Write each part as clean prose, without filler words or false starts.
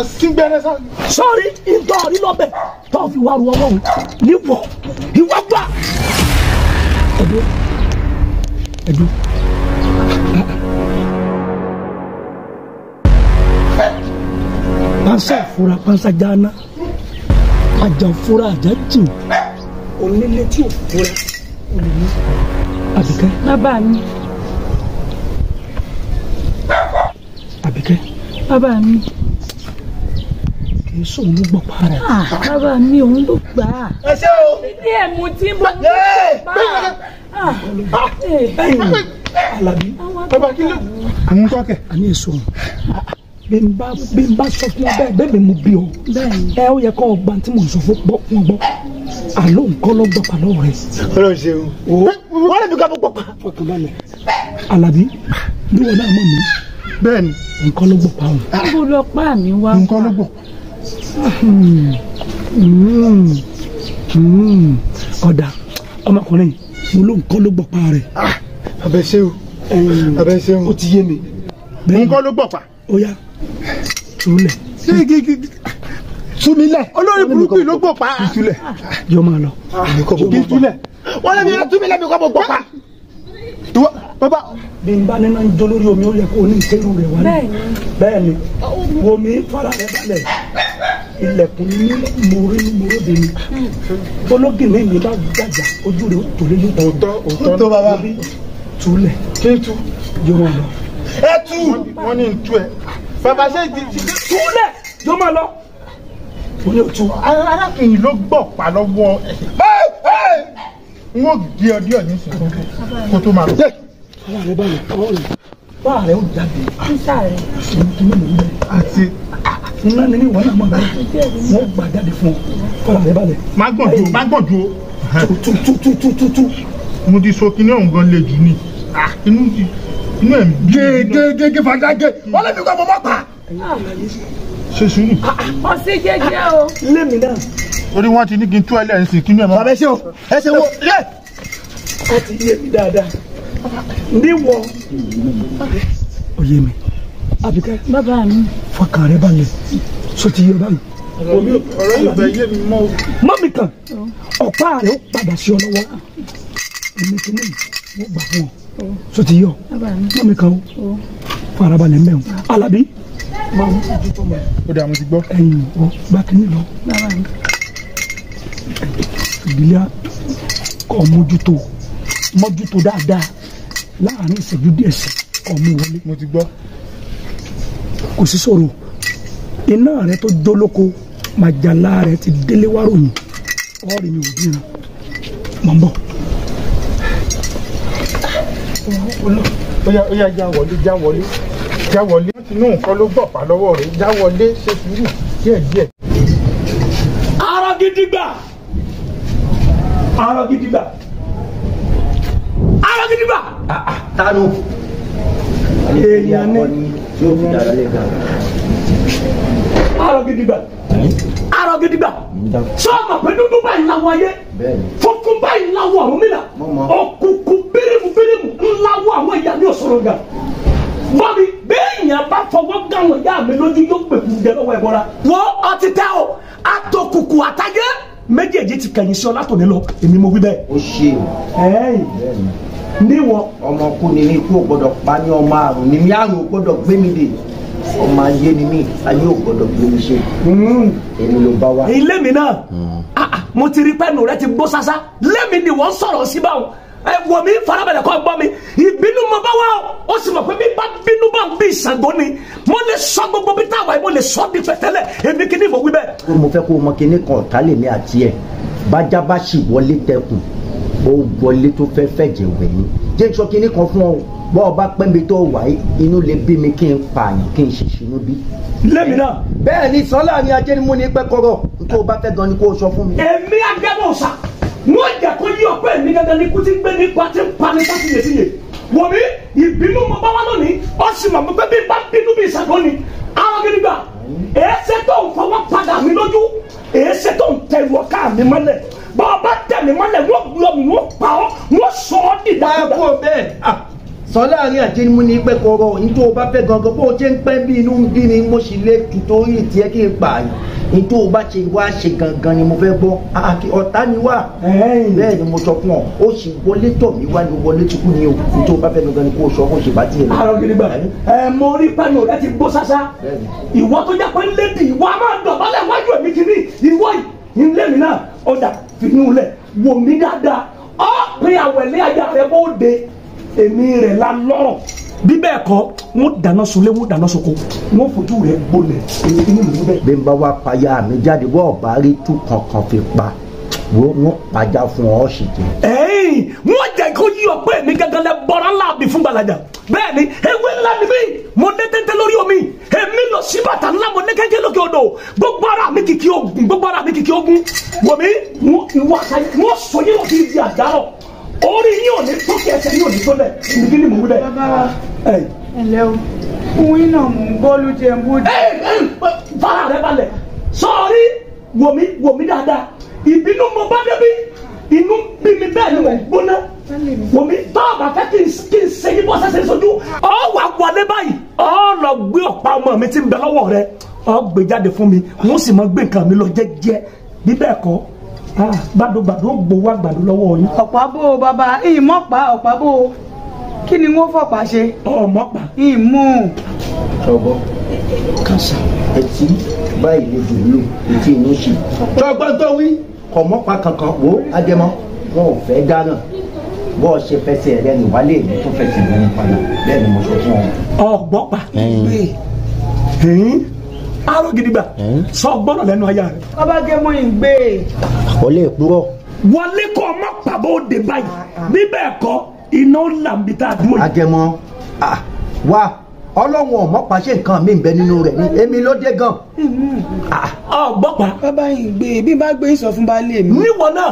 Màá sín gbẹ́rẹ́ sá. Sọ́ọ́rí ìtọ́rí lọ́bẹ̀ tó fi wá ru ọwọ́ òun níwọ̀ ìwọ́ gbà. Ẹ̀dùn ẹ̀dùn. Pansa fura pansa jana aja fura aja jìn onílé tí ò fura olè ní. Àbíkẹ́. Bàbá mi. Àbíkẹ́. Bàbá mi. Kì í sóun ló gbọ́ pa rẹ̀. Bàbá mi òun ló gbà á. Ẹ ṣé o. Ilé ẹ̀mú tí mo ń bá a. Àlàbí. Bàbá kí ló. Àwọn kọ́kẹ́. Àní èso bí n bá sọ fún ọ bẹ́ẹ̀ bẹ́ẹ̀ mi mo bí ọ. Ẹ ó yẹ kó o gba tí mò ń sọ fún gbọ́ fún ọ gbọ́. Àló nǹkan ló gbọ́ pa lọ́wọ́ rẹ̀. Ọlọ́run ṣeun. Wọ́n lè fi ká gbọ́ pa. Fọkànbalẹ̀. Àlàbí bí wọn náà mọ̀ mí. Bẹ́ẹ̀ni. Nǹkan ló gbọ́ pa òun. Níbo lọ pa mi wá? Nǹkan ló gbọ́. Ọ̀dà ọmọkùnrin mo ló nǹkan ló gbọ́ pa rẹ̀. Abẹ ṣeun. Abẹ ṣeun. Ó ti yé mi. Nǹkan ló gbọ́ pa. Ó yá túlẹ̀. Túmílẹ̀. Olórí burúkú ló gbọ́ pa. Túlẹ̀. Yọ máa lọ. Túlẹ̀. Wọ́n lè mi túmílẹ̀ mi kọ́ mo gbọ́ pa. Bàbá. Bí n bá nínú jó lórí omi ó yẹ kó o ní ìtẹ́rù rẹ̀ wá ní. Bẹ́ẹ̀ni. Wo mi fara rẹ̀ balẹ̀. Ilẹ̀kùn ní mo rí mo róde ni. Ológìní mi bá gbàjà ojú rẹ̀ ó tò lé lóòótọ́. Òótọ́ òótọ́ tó bàbá. Túlẹ̀. Kí n tú. Yọ máa lọ. Ẹ tú. Wọ́n ní n tú ẹ. Bàbá ṣe ti. Túlẹ̀ yọ máa lọ. Mo ní o tú. Arákùnrin ló gbọ́ pa lọ́wọ́ ẹ̀. N ó gé ọ díẹ̀ nísìnyí kó tó máa lọ. Báà rẹ báyìí ọwọ́ rẹ báà rẹ ó jáde. Sísá rẹ. Àti. Iná ni ìwọ náà mọ̀ báyìí. Wọ́n gbà jáde fún ọ. Fọlá rẹ balẹ̀. Má gbọ̀n ju má gbọ̀n ju o. Tú tú tú tú tú tú. Mo ti so kinní ọ̀hún gan le jù ni. Inú inú ẹ̀ ń bí. Gé gé gé gé fàájà gé. Wọ́n lè fi kọ́ mọ́ pa. Ṣe sùúrù. Ọsí jẹ́jẹ́ o. Lémi náà. Torí wọ́n ti ní kí n tú ẹlẹ́yìn sí kí inú ẹ̀ máa. Bàbá ẹ ṣe o, ẹ ṣe wo. Ó ti yé mi dáadáa. Níwọ̀. Ó yé mi. Àbíkẹ́. Bàbá mi. Fọkàn rẹ balẹ̀. Sọ ti yé báyìí. Ọ̀rọ̀ yìí bẹ̀ yé mi mọ́ o. Mọ́mì kan, ọ̀pá rẹ̀ ó padà sí ọ lọ́wọ́. Èmi ti ní mo gbà fún ọ. Sọ ti yé ọ. Mọ́mì kan o. Farabalẹ̀ ń bẹ̀ wọ́n. Àlàbí. Máa ń fojú tó mọ̀. Ó dà mo ti gbọ́. Ẹyin o, gbá kínní lọ. Ìdílé kọ́ mójútó mójútó dáadáa láàrin ìṣẹ́jú díẹ̀ sí kọ́ mú wọlé. Mo ti gbọ́. Kò sí sọ̀rọ̀ iná rẹ tó jólóko màjàlá rẹ ti délé wá ròyìn ọ̀rẹ́ mi ò bí ran mọ̀ ń bọ̀. Ó yá já wọlé já wọlé já wọlé. Wọ́n ti ní nǹkan ló gbọ̀pá lọ́wọ́ rẹ̀ já wọlé ṣe sùúrù díẹ̀ díẹ̀. Arọ gidigba arọ gidigba arọ gidigba. Tanu. Èèyàn ní arọ gidigba arọ gidigba sọ́ọ̀mà pé dúdú báyìí láwọ ayé funfun báyìí láwọ Ọ̀rúnmìlà òkùnkùn bírímù bírímù ńláwọ àwọn ìyá mi ò sọ̀rọ̀ gà bọ́mi bẹ́ẹ̀yàn bá fọwọ́ gáwọn ìyá mi lójú yóò gbẹ̀kú jẹ lọ́wọ́ ẹ̀bọra. Wọ́n ọtí tẹ́ o àtòkùkù àtàgé méjèèjì ti kẹ̀yìn sí ọ látòní lọ èmi mo wí bẹ́ẹ̀. Ó ṣe o. Níwọ. Ọmọ kú ni ní ikú ò gbọ́dọ̀ pa ní ọmọ àrùn ni mí àrùn ò gbọ́dọ̀ gbé mi dè ọmọ ayé ni mí ayé ò gbọ́dọ̀ gbé mi ṣe èmi ló bá wá. Ilé mi náà mo ti rí pẹ́ẹ́nù rẹ ti gbó sásá lémi ni wọ́n sọ̀rọ̀ sí báwọn ẹ wọ mi farabalẹ̀ kọ́ gbọ́ mi ìbínú mo bá wá o ó sì mọ̀ pé bí bá bínú bá ń bí Ṣàngó ni mo lè sọ gbogbo bí táwa yìí mo lè sọ di pẹ̀tẹ́lẹ̀ èmi kí ni mo wí bẹ́ẹ̀. Mo fẹ́ kó o mọ kinní kan ọ̀tá lèmi àti ẹ̀ bájá bá sì wọlé tẹkùn ó wọlé tó fẹ́ fẹ̀jẹ̀ wẹ̀ ni jẹ́ sọ kinní kan fún ọ bọ́ ọ bá pẹ́ mi tó wà inú lè bí mi kí n pààyàn kí n ṣe ṣinú bí. Lémi náà. Bẹ́ẹ̀ ni sọ́lá ni ajé ni mo ní pẹ́ kọ́rọ̀ tó o bá fẹ́ gan ni kó o sọ fún mi. Èmi agbẹ́bọ̀sà wọ́n jẹ́ kó yí ọ̀pẹ́ mi gangan ní kú tí ń gbé nípa tí ń pa ní sátìyẹsíyẹ wò mí ìbínú mo bá wá lónìí ó sì mọ̀ pé bí bá bínú bí Ṣàngó ni àwọn gidigba èéṣe tó ń fọwọ́ padà mi lójú èéṣe tó ń tẹ ìwọ ká mi mọ́lẹ̀ bá ọ bá tẹ̀ mí mọ́lẹ̀ wọ́n gbọ́ mi wọ́n pa ọ́ wọ́n sọ ọ́ dìdàkudà. Báyọ̀ kú bẹ́ẹ̀ Sọ láàrin àjẹmú ní pẹ́ kọ́rọ́ ní tó o bá fẹ́ gangan bó o ṣe ń pẹ́ bí inú ń bí mi mo sì lè torí tiẹ̀ kí n pààyàn ní tó o bá ṣe wá ṣe gangan ni mo fẹ́ gbọ́. Ọ̀tá ni wá bẹ́ẹ̀ ni mo sọ fún ọ ó sì wọlé tọ̀ mí wá ní wọlé tukú ni o ní tó o bá fẹ́ gangan ni kó o sọ kó o ṣe bá tiẹ̀ lọ. Àrò gidigba ẹ mo rí pẹ́ẹ́nù rẹ ti gbó sásá ìwọ tó jẹ́ pé lédi ìwọ a máa dọ̀bálẹ̀ wájú ẹ̀mí kìíní ìwọ yìí ilé mi náà ọ̀dà fìyún lẹ̀ wò mí dáadáa ọ́ pé àwẹ̀lé ajá rẹ bó de èmi rẹ̀ la lọ́rọ̀ bí bẹ́ẹ̀ kọ́ wọ́n dáná sunlé wọ́n dáná soko wọ́n fojú rẹ̀ gbolẹ̀ èmi kí ni mò ń bẹ̀. Bí n bá wá payá mi jáde bọ́ ọ̀bá rí tú kankan fi pa wọ́n pàjá fún ọ sì jẹ. Ẹ̀yìn wọ́n jẹ́ kó yí ọ pé èmi gangan lẹ bọ́ra ńlá bí fún gbalaja bẹ́ẹ̀ ni ewé ńlá ni mí mo dé téńté lórí omi èmi lọ sí bàtà ńlá mo ní kékeré lókè odò gbogbo ara mi kìkì ogun gbogbo ara mi kìkì ogun wòmí wọ́n sọ yín lọ sí ibi àdárọ̀ orí yín ò ní tó kí ẹsẹ̀ yín ò ní tó lẹ̀ níbi ni mò ń wí bẹ́ẹ̀. Bàbá ẹ ǹlẹ́ o òun iná mò ń gbọ́ ló jẹ́ ń bóde. Fara rẹ balẹ̀ sọ́ọ́rí wòmí wòmí dáadáa ìbínú mo bá débi inú bí mi bẹ́ẹ̀ ni mò ń gbóná wòmí tọ́ọ̀bà fẹ́ kí n ṣe yín bọ́ sẹ́sẹ́ sojú ọ wà wọlé báyìí ọ lọ gbé ọ̀pá ọmọ mi tí ń bẹ lọ́wọ́ rẹ ọ gbé jáde fún mi wọ́n sì máa gbé nǹkan mi lọ jẹ́jẹ́ bí bẹ́ẹ̀ kọ́ gbàdúgbàdú ó gbowó àgbàdo lọ́wọ́ yín. Ọ̀pá bò ó bàbá ìmọ̀pá ọ̀pá bò ó kí ni wọ́n fọ̀pá ṣe. Ọmọpá. Ìmú. Sọgbọ́n kásá. Etí báyìí lè dùn lò etí inú sí. Sọgbọ́n tó wí kọ̀ mọ́pa kankan wo Agẹmọ wọn ò fẹ́ dáná bọ́ ọ ṣe fẹsẹ̀ rẹ nì wálé mi tún fẹsẹ̀ rẹ nì padà bẹ́ẹ̀ ni mo sọ fún ọ. Ọgbọ́pá. Aró gidigba sọ gbọ́dọ̀ lẹ́nu aya rẹ. Bàbá Agẹmọ ìgbé. Àkọlé ìpúrọ̀. Wọlé kọ́ ọmọ pàbó de báyìí bí bẹ́ẹ̀ kọ́ iná làǹbí tá a dúró yìí. Agẹmọ wá Ọlọ́run ọmọ pàṣẹ nǹkan mi ń bẹ nínú rẹ̀ ni èmi ló dé gan. Ọgbọ́pá. Bàbá ìgbé bí bá gbé ìsọ fún baálé mi. Níwọ náà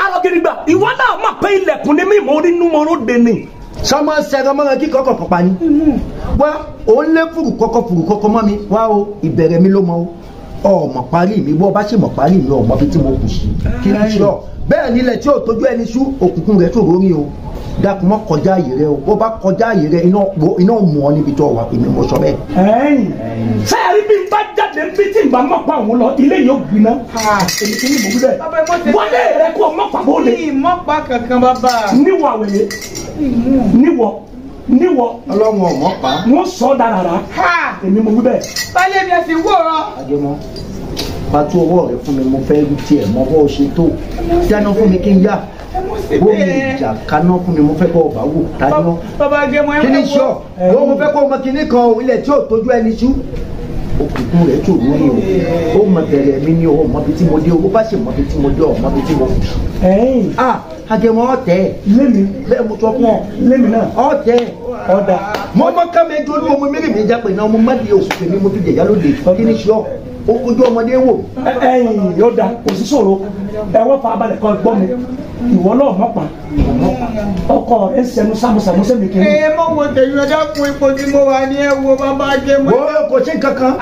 aró gidigba ìwọ náà mà pé ilẹ̀kùn ni mí mo rí nú mo ró de ni. Sọmọ sẹrọ mọ́ra kíkọ́ kọ̀ọ̀kan pa ni. Wá òun lé fùrù kọ́kọ́ mọ́ mi wá o ìbẹ̀rẹ̀ mi ló mọ o ọmọ parí mi bọ́ bá ṣe mọ̀ parí mi ọmọ bí tí mo kù sí kí n ṣe ọ bẹ́ẹ̀ nílẹ̀ tí ò tójú ẹni sú òkùnkùn rẹ̀ tó rórí o dákun mọ́ kọjá àyè rẹ o bó bá kọjá àyè rẹ iná mú ọ níbi tó wà èmi mo sọ bẹ́ẹ̀. Ẹ̀yin sẹ́ẹ̀rí bí n bá jáde bí tí n bá mọ̀ pa òun lọ ilé yóò gbiná èmi kì í mọ̀ wíbẹ̀ wọlé rẹ kó mọ̀ pa bó le. Ìmọ̀pá kankan bàbá. Níwọ̀ àwẹ̀yẹ níwọ̀ níwọ̀ Ọlọ́run ọmọ pa. Wọ́n sọ dára rà èmi mo wí bẹ́ẹ̀. Baálé mi ẹ sì wòran. Agẹmọ pàtó ọwọ́ rẹ fún mi mo fẹ́ rí tiẹ̀ mọ bó ṣe tó dáná fún mi kí n yá bómi ìjà kaná fún mi mo fẹ́ kọ́ ọba wò táná. Bàbá Agẹmọ ẹ kí ni sọ wo mo fẹ́ kọ́ ọmọ kìíní kan o ilẹ̀ tí ò tójú ẹni sú òkùnkùn rẹ̀ tó lórí o ó mọ bẹ̀rẹ̀ mi ni o mọ bí tí mo dé o bó bá ṣe mọ bí tí mo dé o mọ bí tí mo kù. Agẹmọ ọ̀tẹ̀ lémi bẹ́ẹ̀ mo sọ fún ọ lémi náà ọ̀tẹ̀ ọ̀dà mo mọ ká mi dúró mo mẹ́rin mi jápé náà mo má di oṣù tèmi mo fi jẹ̀yà lóde kí ni sọ ó kojú ọmọdé wò. Ẹ̀yin yóò da kò sí ṣòro ẹ wọ́n fa abalẹ̀ kan gbọ́ mi ìwọ náà mọ̀ pa ọkọ rẹ ń sẹnu sámúsámú sẹ́mi kiri. Ẹ mọ̀ wo tẹ̀yìn ọjà kun ipò tí mo wà ní ẹ wo bàbá Agẹmọ. Wo kò sí nǹkan kan.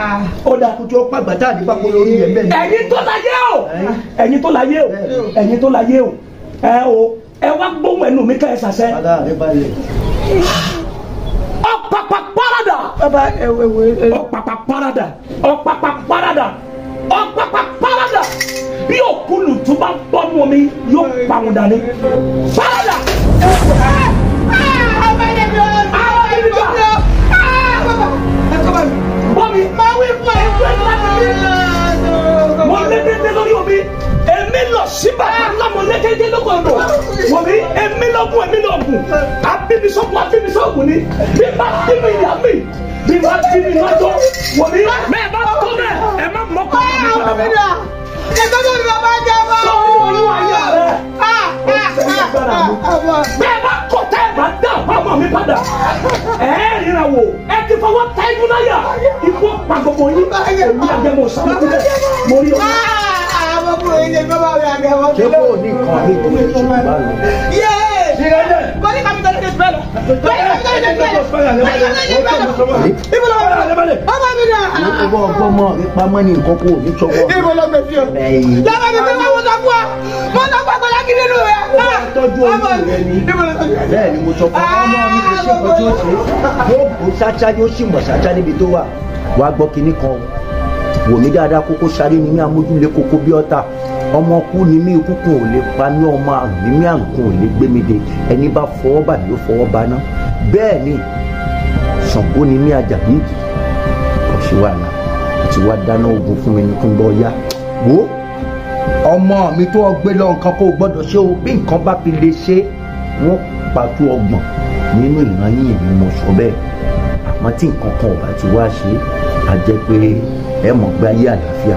Ó da kutu ọ̀pá gbàtà àdìbà kó lórí rẹ̀ bẹ́ẹ̀ ni. Ẹ̀yin tó láyé o ẹ̀yin tó láyé o ẹ̀yin tó láyé o ẹ o ẹ wá gbóhùn ẹnu mi ká ẹ sàṣẹ. Bàbá rẹ balẹ̀. Ọ̀pàpà parada. Bàbá ẹ wẹ wẹ. Ọ̀pàpà parada ọ̀pàpà parada ọ̀pàpà parada bí òkúlù tó bá bọ́nu omi yóò pàwọn dání. Parada. Bọ́mi máa wí fún ẹ fún ẹ láti bí. Mo lé dédé lórí omi èmi lọ sí bàtà ńlá mo lé dédé lóko odò wọ̀mí èmi lọ́gùn èmi lọ́gùn abíbísọ́gùn abíbísọ́gùn ni bí bá bí mi yà mí bí bá bí mi lọ́jọ́ wọ̀mí bẹ́ẹ̀ bá tó bẹ́ẹ̀ ẹ má mọ̀ kọ́ mi padà. Sọ́wọ́ oyún ayé rẹ̀ ó sẹ́yìn agbára mi bẹ́ẹ̀ bá kọ̀ tẹ́ ẹ bá dá ọ̀pá mi padà ẹ ríra wò ẹ ti fọwọ́ ta ikú náyà ikú pa gbogbo yín èmi Agẹmọ sàmúlò mo rí ọ. Ṣé kò ní nǹkan mi tó lè ṣe bá lọ. Mo bọ́ ọgbọ́n mọ́ rí pamọ́ ní nǹkan kó o ní sọ́wọ́. Ibo ló gbé sí o. Lábàá mi pé wọ́n sọ fún ọ. Mo sọ fún ọ pé lákìdí nù rẹ. Tọ́jú oyún rẹ ni. Bẹ́ẹ̀ ni mo sọ fún ọmọ mi kò sí nǹkan tí ó ṣe. Yóò bó ṣáṣá yóò sì mọ̀ ṣáṣá níbi tó wà. Wàá gbọ́ kinní kan wò mí dáadáa kókó sáré ni mí amójúlé kókó bí ọ̀tá. Ọmọ kú ni mí ikú kan ò lè pa mí, ọmọ àrùn ni mí àrùn kan ò lè gbé mi dé. Ẹni bá fọwọ́ bà mí ó fọwọ́ bà ná. Bẹ́ẹ̀ ni Ṣàngó ni mí ajàbí ìjì. Kò sí wàhálà, ó ti wá dáná ogun fún mi ní kí n bọ́ yá. Wo ọmọ mi tó gbé lọ nǹkan kó o gbọ́dọ̀ ṣe o, bí nǹkan bá fi lè ṣe wọ́n pàtó ọgbọ̀n nínú ìran yìí ni mo sọ bẹ́ẹ̀. Àmọ́ tí nǹkan kan ò bá ti wá ṣe á jẹ́ pé ẹ mọ̀ gbé ayé àlàáfíà.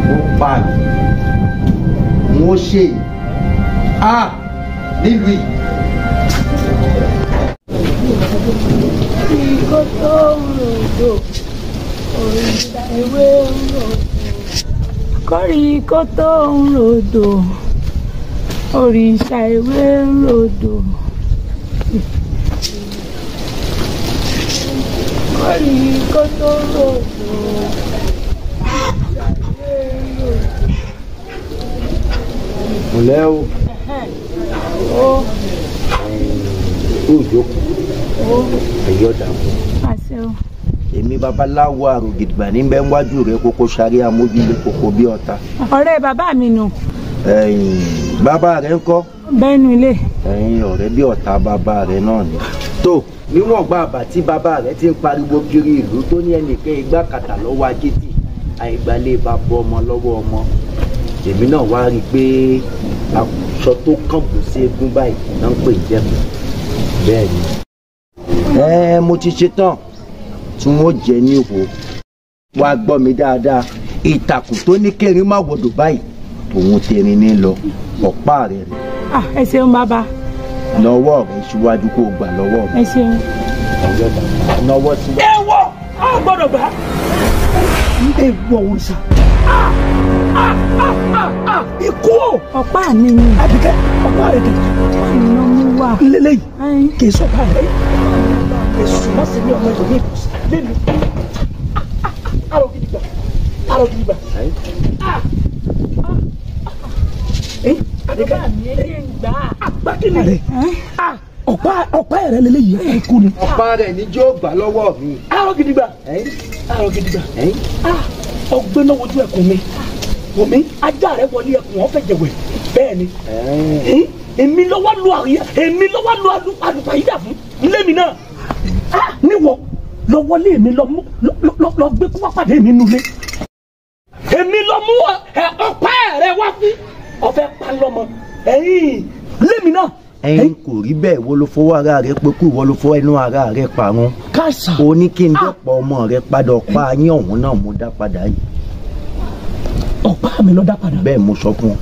Wọ́n pa mí, wọ́n ṣe á nílùú yìí. Ìgò tó ń ròdò, òrìṣà ewé ń ròdò. Kóríkó tó ń ròdò, òrìṣà ewé ń ròdò. Kóríkó tó ń ròdò, òrìṣà ewé ń ròdò. Ǹlẹ́ o, ó jókòó, ẹ̀yọ́ dààmú. Èmi babaláwo àrògìdìgbà ní bẹ́ẹ̀ wájú rẹ kókó sáré amójúlé kókó bí ọ̀tá. Ọ̀rẹ́ bàbá mi nù. Bàbá rẹ ń kọ́. Bẹ́ẹ̀ nu ilé. Ẹ̀yin ọ̀rẹ́ bí ọ̀tá bàbá rẹ náà ni. Tó níwọ̀n gba àbá tí bàbá rẹ ti ń pariwo kiri ìlú tó ní ẹnìkan igbá kàtà lọ́wọ́ ajétì àìgbálẹ̀ bá bọ́ ọmọ lọ́wọ́ ọmọ. Èmi náà wá rí i pé aṣọ tó kànbù sí eégún báyìí náà ń pè jẹ́mu. Bẹ́ẹ̀ ni. Mo ti ṣe tán tí wọ́n jẹ ní ìhò. Wá gbọ́ mi dáadáa, ìtàkùn tó ní kérin má wọdò báyìí òun tẹrin ní lọ ọ̀pá rẹ̀ rẹ̀. Ẹ ṣeun bàbá. Lọ́wọ́ rẹ̀ síwájú kó o gbà lọ́wọ́ mi. Ẹ ṣeun. Lọ́wọ́ síwájú. Ẹ wọ ọ gbọ́dọ̀ gbà. Ẹ wọ òun sà. Ikú o. Ọ̀pá mi ni. Àbíkẹ́ ọ̀pá rẹ̀ dẹ̀. Ọ̀pá mi ló mú wá. Lélẹ́yìí kì í sọ̀pá rẹ̀. Èsù má sì ní ọmọ ìlú ní ìbùsùn lẹ́nu. Arọ gidigba, arọ gidigba. Àbíkẹ́ mi ẹ jẹ́ ń gbà. Àgbákìlì rẹ̀. Ọ̀pá rẹ̀ lélẹ́yìí ikú ni. Ọ̀pá rẹ̀ ní jó gbà lọ́wọ́ mi. Arọ gidigba, arọ gidigba. Ọgbẹ́ náà wojú ẹkùn mi. Wòmí ajá rẹ̀ wọlé ẹkùn ọ̀fẹ́ jẹ̀wẹ̀ bẹ́ẹ̀ ni. Èmi lọ́wọ́ lu àríyá, èmi lọ́wọ́ lu àlùpàyídà fún lémi náà. Níwọ̀ lọ wọlé mi lọ gbé kó wá pàdé mi nulẹ̀. Èmi lọ mú ọ̀pá rẹ̀ wá fún ọ̀fẹ́ palọ́mọ ẹ̀yìn lémi náà. Ẹ̀yin kò rí bẹ́ẹ̀, wo ló fọwọ́ ara rẹ pé kú, ìwọ ló fọwọ́ ẹnu ara rẹ parun. Káàsà. O ní kí n dọ́pọ̀ ọmọ rẹ padà, ọ̀pá yín ọ̀hún náà mo dá padà yìí. Ọ̀pá mi ló dá padà. Bẹ́ẹ̀ mo sọ fún ọ.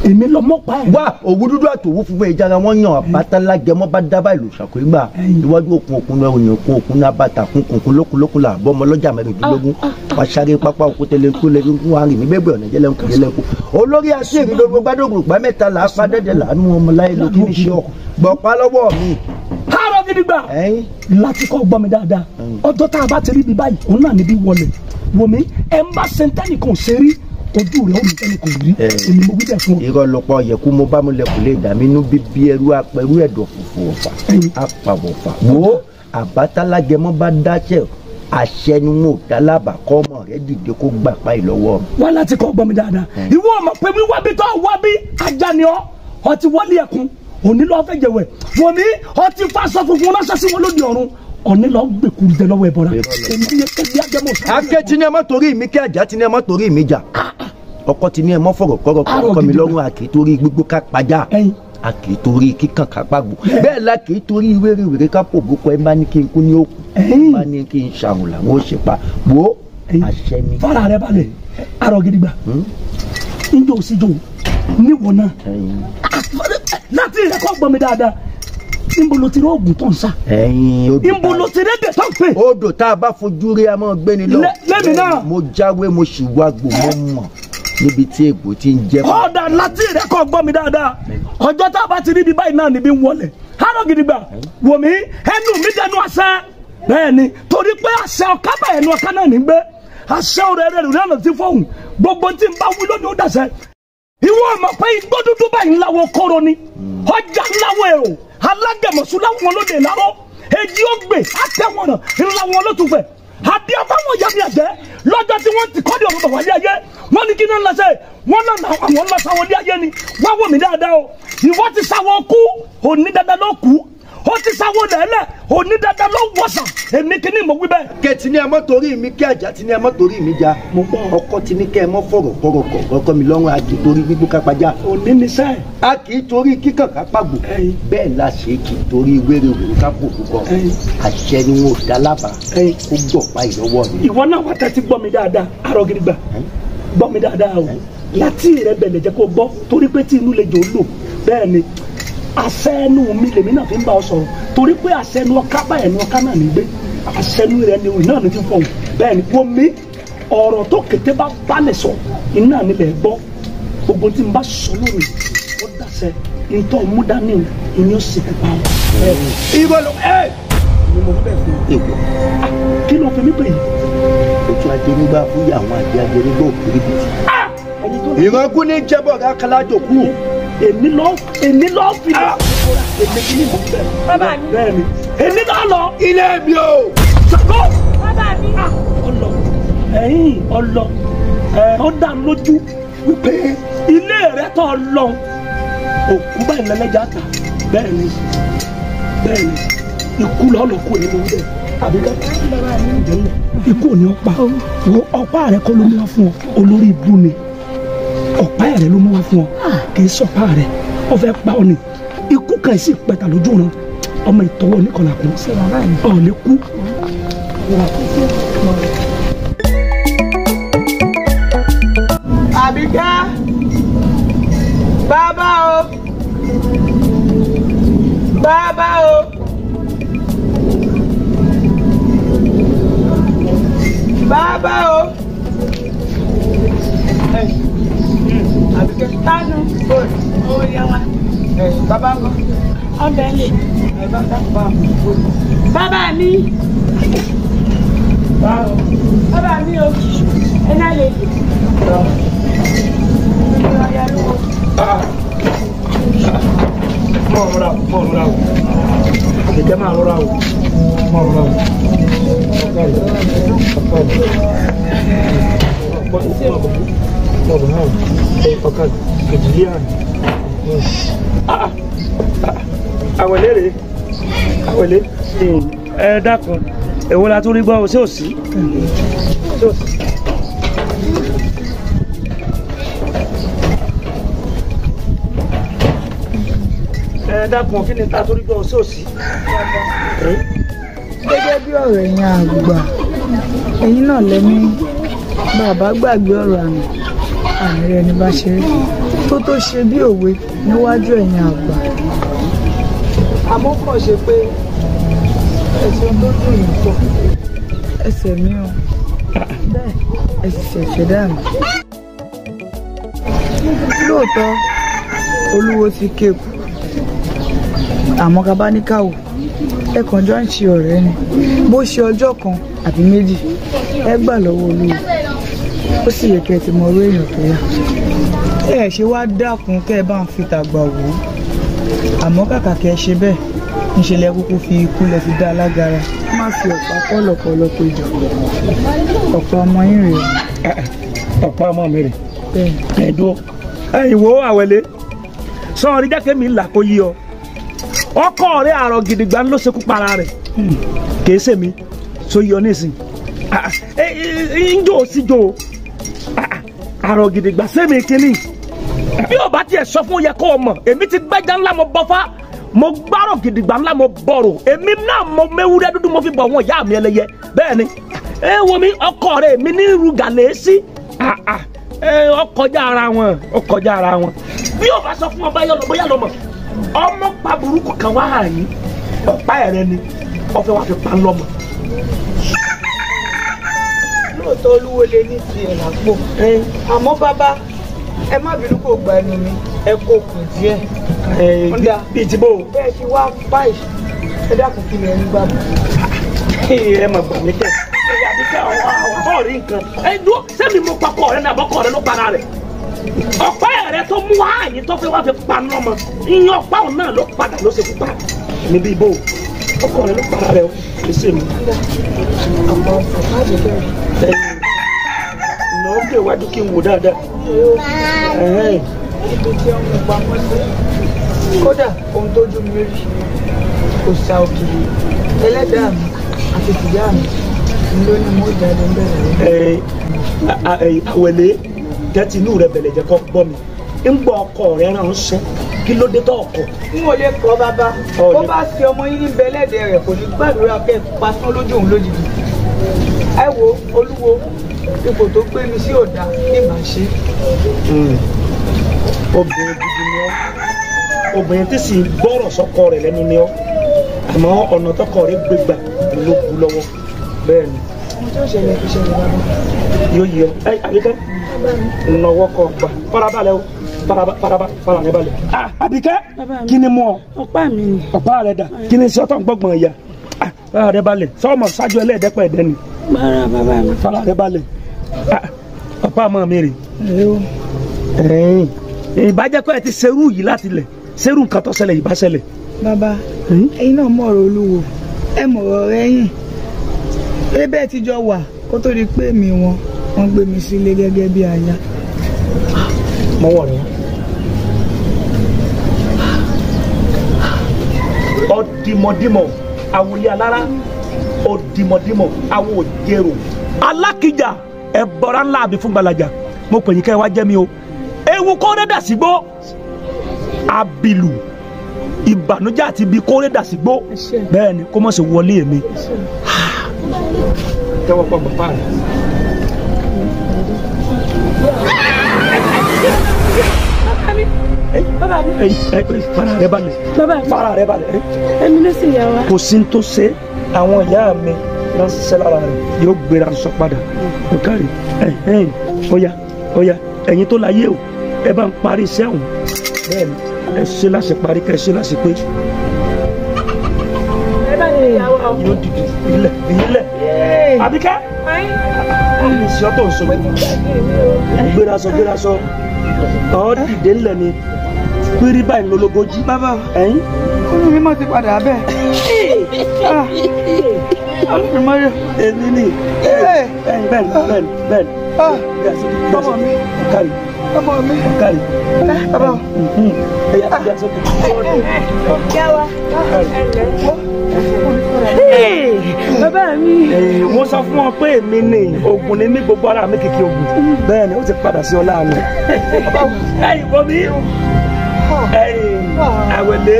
Èmi lọ mọ́pá ẹ̀. Wá òwú dúdú àtòwú funfun ìjara wọn yàn àbátálágẹmọ bá dábàá ìlú ṣàkóyìnbá iwájú òkun òkun náà òyìn òkun òkun náà bàtà kún kùnkùn lókun lókun là bọ́ ọmọ lọ́jà mẹ́rìndínlógún wá sáré pápá òkú tẹlẹ kú lẹ́kún kún wá rìn ní bẹ́ẹ̀ ọ̀nà jẹ́lẹ́kún jẹ́lẹ́kún olórí aṣèrè lórí gbádùn gbà mẹ́ta là á pa dẹ́dẹ́ làánú ọmọ láyé lókè ní ṣe ọ gbọ̀pá lọ́wọ́ mi. Àárọ̀ gidigba láti kọ́ gbọ́ mi dáadáa, ọjọ́ tá a bá ti rí ibi báyìí òun náà níbí wọlé wòmí ẹ̀ ń bá sẹ́ńtẹ́nì kan ṣe rí ojú rẹ ó ní ẹni kò rí èmi mo wí bẹ́ẹ̀ fún ọ. Irọ́ lọ́pọ̀ yẹ̀kú mo bá mu lẹ̀kùn lè dà mí inú bíbí ẹrú apẹ̀rú ẹ̀dọ̀ fùfù ọ̀fà apàwọ̀fà. Wo àbátálágẹmọ bá dáṣẹ àṣẹ ni wọn ò dá lábàá kọ́ ọmọ rẹ dìde kó gbà pa ìlọ́wọ́ mi. Wá láti kọ́ gbọ́ mi dáadáa, ìwọ ọmọ pé wíwá bí tó wá bí ajá ni ọ ọtí wọlé ẹkùn òní lọ́ọ́ fẹ́ jẹ̀wẹ̀ wòmí ọtí fásọ funfun ránṣẹ́ sí wọn lóde ọ̀run òní lọ́ọ́ gbèkú jẹ lọ́wọ́ ẹ̀bọ̀ra. Akéjì ni ẹ má torí mi kí àjà ti ní ẹ má torí mi jà, ọkọ ti ní ẹ mọ fọ̀rọ̀ kọ́rọ̀ kọ́ mi lọ́rùn, a kì í torí gbígbó ká pajá, a kì í torí kíkàn ká pàgbò, bẹ́ẹ̀ la kì í torí wéréwéré ká pò bókọ. Ẹ bá ní kí n kú ní òkú, ẹ bá ní kí n ṣàrùn làwọn ò ṣe pa wo àṣẹ ni. Fara rẹ balẹ̀ arọ gidigba njó síjó níwọ̀n náà láti ìrẹ́kọ̀ gbọ́ mi dáadáa. Nbo lo ti rí oògùn tó ń sá. Nbo lo ti rí èdè tó ń pè. Odò tá a bá fojú rí a máa gbé ni lọ. Lẹ́mi náà. Mo jáwé mo sì wá gbò mo mọ̀ níbi tí egbò ti ń jẹ́. Ọ̀dà láti ìrẹ́kọ̀ gbọ́ mi dáadáa, ọjọ́ tá a bá ti rí ibi báyìí náà níbi ń wọlé. Arọ gidigba wò mí, ẹnu mi dẹnu àṣẹ Bẹ́ẹ̀ ni torí pé àṣẹ ọ̀ká báyẹn ní ọ̀ká náà ní gbé àṣẹ ọ̀rẹ́ rẹ̀ rẹ̀ náà ti fọ̀hún gbogbo tí ń bá wí lónìí ó dàṣẹ. Ìwọ ọmọ pé igbó dúdú báyìí ńláwọ kóró ni ọjà ńláwọ èrò alágẹmọ̀sùn láwọn olóde ìláró èjì ó gbè àtẹwọ̀nà ńláwọ olótùfẹ̀ àbí afáwọn ìyá mi àjẹ́ lọ́jọ́ tí wọ́n ti kọ́ di ọ̀run bàbá ilé ayé wọ́n ní kí ní ńlá ṣe wọ́n náà àwọn ńlá sáwọn ilé ayé ni wọ́n wò mí dáadáa o ìwọ ti sáwọn kú òní dandan ló kú ó ti sáwọn lẹ́lẹ̀ òní dandan ló wọ̀sàn èmi kí ni mo wí bẹ́ẹ̀. Kẹ́tì ní ẹ mọ́ torí mi kí àjà ti ní ẹ mọ́ torí mi já ọkọ ti ní kẹ́ ẹ mọ́ fọ̀rọ̀ kọ̀rọ̀ kọ̀ ọkọ mi lọ́rùn àjò torí gbígbó kápájá. Òní ni sẹ́ẹ̀. A kì í torí kíkàn kápágbò bẹ́ẹ̀ la ṣe kì í torí wérewère kápò púpọ̀ àṣẹ ni wọn ò dá lábàá kó gbọ̀pá ìlọ́wọ́ mi. Ìwọ náà wá tẹ́tí gbọ́ mi dáadáa arọ gidigba gbọ́ mi dáadáa o láti rẹ bẹ̀lẹ̀ jẹ́ kó gbọ́ torí pé tí inú lè jò ó lò bẹ́ẹ̀ ni àṣẹ ẹnu mi lèmi náà fi ń bá ọ sọ̀rọ̀ torí pé àṣẹ ẹnu ọká báyẹn ẹnu ọká náà ní gbé àṣẹ ẹnu rẹ ni òun náà ní ti fọhùn bẹ́ẹ̀ ni wọ́n mi ọ̀rọ̀ tó kété bá balẹ̀ sọ iná nílẹ̀ gbọ́ gbogbo tí n bá sọ lónìí ó dàṣẹ ntọ́ mú dání ìní ó sì kópa ọ. Ìwọ ló ẹ ni mo fẹ́ fún èèwọ̀ ọ kí ló fi mí pè yìí. Ojú ajẹnigbá fúyà àwọn àjẹ ajẹnigbá òkúri bìtì. Ẹni tó Ìrọ̀kú ní jẹ́bọ̀ rákàlájò kú. Èmi lọ èmi lọ fi lọ èmi kì í mọ̀ bẹ́ẹ̀. Bàbá mi. Bẹ́ẹ̀ ni èmi náà lọ. Ilé mi o. Ṣàgó. Bàbá mi. Ọlọ ẹ̀yìn ọlọ ẹ ó dá lójú wípé ilé rẹ tó lọ òkú báyìí lẹ́lẹ́jà ta bẹ́ẹ̀ ni bẹ́ẹ̀ ni ikú lọ́ọ́ lọ kú nínú bẹ́ẹ̀ àbí ká ikú ò ní ọ̀pá wo ọ̀pá rẹ kọ́ ló mú wá fún ọ olórí ibú ni ọ̀pá rẹ ló mú wá fún ọ kì í sọ̀pá rẹ ó fẹ́ pa ọ ni ikú kan sì pẹ̀tà lójú rẹ ọmọ ìtọ́wọ́ oníkọlà kù ọ̀ lè kú. Àbíkẹ́ bàbá o bàbá o bàbá o. Àbíkẹ́ Tánu. Ó yá wa. Bàbá ń kọ́. Ọbẹ̀ lè. Ẹ bá dákun bá mi. Bàbá mi. Bàbá mi o. Ẹ náà lè lò. Mọ̀ rọra o, mọ̀ rọra o. Kẹ̀kẹ́ máa rọra o, mọ̀ rọra o. Mọ̀ rọra o, ọ̀ka kejìlí àná. Àwẹ̀lé rèé àwẹ̀lé. Ẹ dákun èwo la tún rí gbọ́ o sí òsì. Ẹ dákun kí ni ta tún rí gbọ́ o sí òsì. Gẹ́gẹ́ bí ọ̀rọ̀ ẹ̀yin àgbà ẹ̀yin náà lẹ́ni bàbá gbàgbé ọ̀rọ̀ àná àmì rẹ̀ ní bá ṣe rí tó tó ṣe bí òwe níwájú ẹ̀yin àgbà. Àmọ́ kàn ṣe pé ẹ̀sùn tó dùn mí pọ̀ ẹsẹ̀ mi ò bẹ́ẹ̀ ẹsẹ̀ ṣẹ̀dá mi. Lóòótọ́ olúwo ti kéku àmọ́ ká bá ní káwò ẹkàn jọ ń ṣe ọ̀rẹ́ ni bó ṣe ọjọ́ kan àbí méjì ẹ gbà lọ́wọ́ olúwo ó sì yẹ kẹ́ ẹ ti mọ orú èèyàn tó yá ẹ ṣe wá dákun kẹ́ ẹ bá ń fi tàgbà wò ó àmọ́ kàkà kẹ́ ẹ ṣe bẹ́ẹ̀ ńṣe lẹ kúkú fi ikú lẹ fi dá alágara má fi ọ̀pá pọ̀lọ̀pọ̀lọ̀ péjọ ọ̀pá ọmọ yín rèé. Ọ̀pá ọmọ mi rè Bẹ́ẹ̀. Ẹ̀dùn ẹ̀yìn wo àwẹ̀lé sọ̀rí jákè mi là kó yí ọ ọkọ rẹ àrọ̀ gidigba ló ṣekú para rẹ̀ kìí ṣe mi so yọ nísìn njó sí jó àrọ̀ gidigba sẹ́mi kínní bí o bá tiẹ̀ sọ fún yẹ kó o mọ̀ èmi ti gbẹ́jà ńlá mo bọ́fá mo gbárò gidigba ńlá mo bọ̀rọ̀ èmi náà mo mewúrẹ́ dúdú mo fi bọ̀ wọn ìyá mi ẹlẹ́yẹ bẹ́ẹ̀ ni ẹ wo mi ọkọ rẹ mi ní irú gàlẹ́ sí ọkọjá ara wọn ọkọjá ara wọn bí o bá sọ fún ọ báyọ̀ lọ bóyá lọ mọ̀ ọmọ pa burúkú kan wá hàn yín ọ̀pá ẹ̀rẹ́ ni ọ̀fẹ́ wàá fi pa lọ́mọ. Lóòótọ́ olúwo lè ní tiẹ̀ lápò àmọ́ bàbá ẹ má bínú kò gba ẹnu mi ẹ kò kù díẹ̀. Bíi ti bó o. Bẹ́ẹ̀ ti wá báyìí Ẹ dákun kí ni ẹ ń gbà bọ̀. Ẹ mà gbà mí kẹ́. Àbíkẹ́ ọ̀hún rí nǹkan. Ẹ dúró sẹ́mi mo papọ̀ rẹ ní àbọ̀kọ̀ rẹ ló para rẹ̀. Ọ̀pá rẹ tó mú ààyè tó fẹ́ wá fi paná ọmọ. Ìyẹn ọ̀pá òun náà ló padà ló ṣe pupa. Níbi ibo ọkọ rẹ ló para rẹ o. Kì í ṣe mi. Àmọ́ ọ̀pá àjẹbẹ́ rẹ̀. Ìnáwó kè wájú kí n wò dáadáa. Ibi tí wọ́n mú pamọ́ sí. Kódà ohun tójú mi rí kò sa òkè. Ẹlẹ́dàá mi àti tìyá mi ló ní mo jáde ń bẹ̀rẹ̀ rẹ̀. Àwẹ̀lé tẹ́tí inú rẹ bẹ̀lẹ̀ jẹ́ kó gbọ́ mi. Ń gbọ́ ọkọ rẹ ránṣẹ́ kí ló dé tó ọkọ. N ò lè kọ́ bàbá. Bó bá ṣe ọmọ yín ní bẹ́lẹ́dẹ̀ rẹ̀ kò ní gbàdúrà kẹ́ ẹ̀ pasán lójú òun lójijì. Ẹ wo Olúwo ipò tó gbé mi sí òdà ní màá ṣe. Obìnrin gidi ni ọ́, obìnrin tí sì gbọ́rọ̀ sọ́kọ rẹ̀ lẹ́nu ni ọ́, àmọ́ ọ̀nà tọkọ rẹ̀ gbégbà ló bu lọ́wọ́ bẹ́ẹ̀ ni. Ohun tí ó ṣẹlẹ̀ fi ṣẹlẹ̀ bàbá. Yóò yí ọ. Ẹ Àbíkẹ́ nọwọ́ kọ gbà farabalẹ̀ o fara rẹ balẹ̀. Àbíkẹ́ kí ni mú ọ? Ọ̀pá mi ni. Ọ̀pá rẹ dà kí ni sọ́tọ̀ gbọ̀ngbọ̀n ìyá? Fara rẹ balẹ̀ sọ́ọ̀mọ̀ ṣáájú ẹlẹ́ẹ̀dẹ́pẹ̀ ẹ̀dẹ́ ni. Bára bàbá mi. Fara rẹ balẹ̀ ọ̀pá ọmọ mi rè. Ìbájẹ́ pé ẹ ti ṣerú yìí láti lẹ̀ ṣerú nǹkan tó ṣẹlẹ̀ ìbá ṣẹlẹ̀. Bàbá ẹ̀yin náà mọ̀ ọ̀rọ̀ Olúwo ẹ mọ̀ ọ̀rọ̀ rẹ yìn ebe ti jọ wà kó tó di pé mi wọn gbé mi sílé gẹ́gẹ́ bí aya. Mọ́wọ́ rẹ wá. Ọ̀dìmọ̀dìmọ̀ àwòlé alára ọ̀dìmọ̀dìmọ̀ àwọ̀ òjèrò alákìjà ẹ̀bọ̀rà ńlá àbí fún gbalaja mo pè yín kẹ́ ẹ wá jẹ́ mi o. Ewu kóre dà sígbó abilu ìbànújẹ́ àti ibi kóre dà sígbó bẹ́ẹ̀ ni kó mọ̀ sí wọlé mi. Tẹ́wọ́ pọ̀ bàbá rẹ̀. Fara rẹ balẹ̀. Fara rẹ balẹ̀. Èmi ló sì yà wá. Kò sí ní tó ṣe àwọn ìyá mi lọ ṣiṣẹ́ lára rẹ̀ yóò gbéra sọ padà. Ó kárí ọ̀ya ọ̀ya ẹ̀yin tó láyé o ẹ bá ń parí iṣẹ́ òun bẹ́ẹ̀ ni ẹ ṣe láṣẹ parí kẹ ṣe láṣẹ pé. Ẹ bá ní ìyàwó. Yóò dìde ilẹ̀ ilẹ̀. Àbíkẹ́ ní ìṣọ́ tó ń sọ gbéra sọ gbéra sọ ọ̀ dìde ńlẹ̀ ni pírí báyìí lológójì. Bàbá ẹ̀yin olú mi mọ̀ ti padà bẹ́ẹ̀. Èmi ni bẹ́ẹ̀ bẹ́ẹ̀ bẹ́ẹ̀ bẹ́ẹ̀. Ọmọ mi. Kárí. Ọmọ mi. Kárí. Bàbá. Ẹyà ẹyà sókè. Yàwá. Bàbá mi. Wọ́n sọ fún wọn pé èmi ni oògùn ni mí gbogbo ara mi kìkì oògùn. Bẹ́ẹ̀ ni ó ti padà sí ọlá mi. Ẹ̀yin bọ́ mi. Ẹ̀yin àwẹ̀lé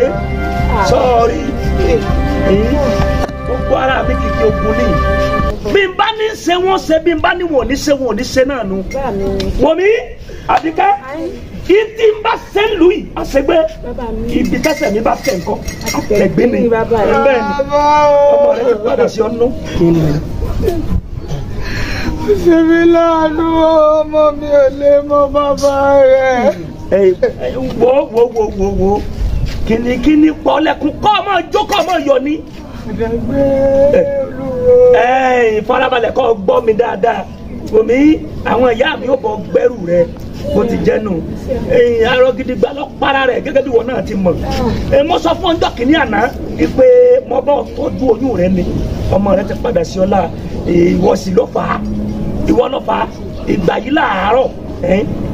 sọ́ọ̀rì. Gbogbo ara mi kìkì oògùn ni. Bí n bá ní ṣe wọ́n ṣe bí n bá ní wọ́n ní ṣe wọ́n ní ṣe náà nu. Wọ́n mi Àbíkẹ́ ìdí n bá ṣe ń lù yìí àṣegbé ibi tẹ́sẹ̀ mi bá tẹ̀ nǹkan àtẹ̀gbé mi bẹ́ẹ̀ ni ọmọ rẹ ti padà sí ọ̀nà. Ó ṣe mí láàánú ọmọ mi ò lè mọ bàbá rẹ̀. Wo wo wo wo wo kìnnìkìnnì pọ̀ lẹ́kùn kọ́ ọmọ jókòó ọmọ yọ ni. Farabalẹ̀ kọ́ gbọ́ mi dáadáa omi àwọn ìyá mi ò bọ̀ gbẹ́rù rẹ bó ti jẹ́ nù arọ gidi gba lọ para rẹ gẹ́gẹ́ bí wọn náà ti mọ̀ mo sọ fún ọjọ́ kìíní àná pé mo bọ́ tọ́jú oyún rẹ ni ọmọ rẹ ti padà sí ọlá ìwọ sì ló fà á ìwọ ló fà á ìgbà yìí láàárọ̀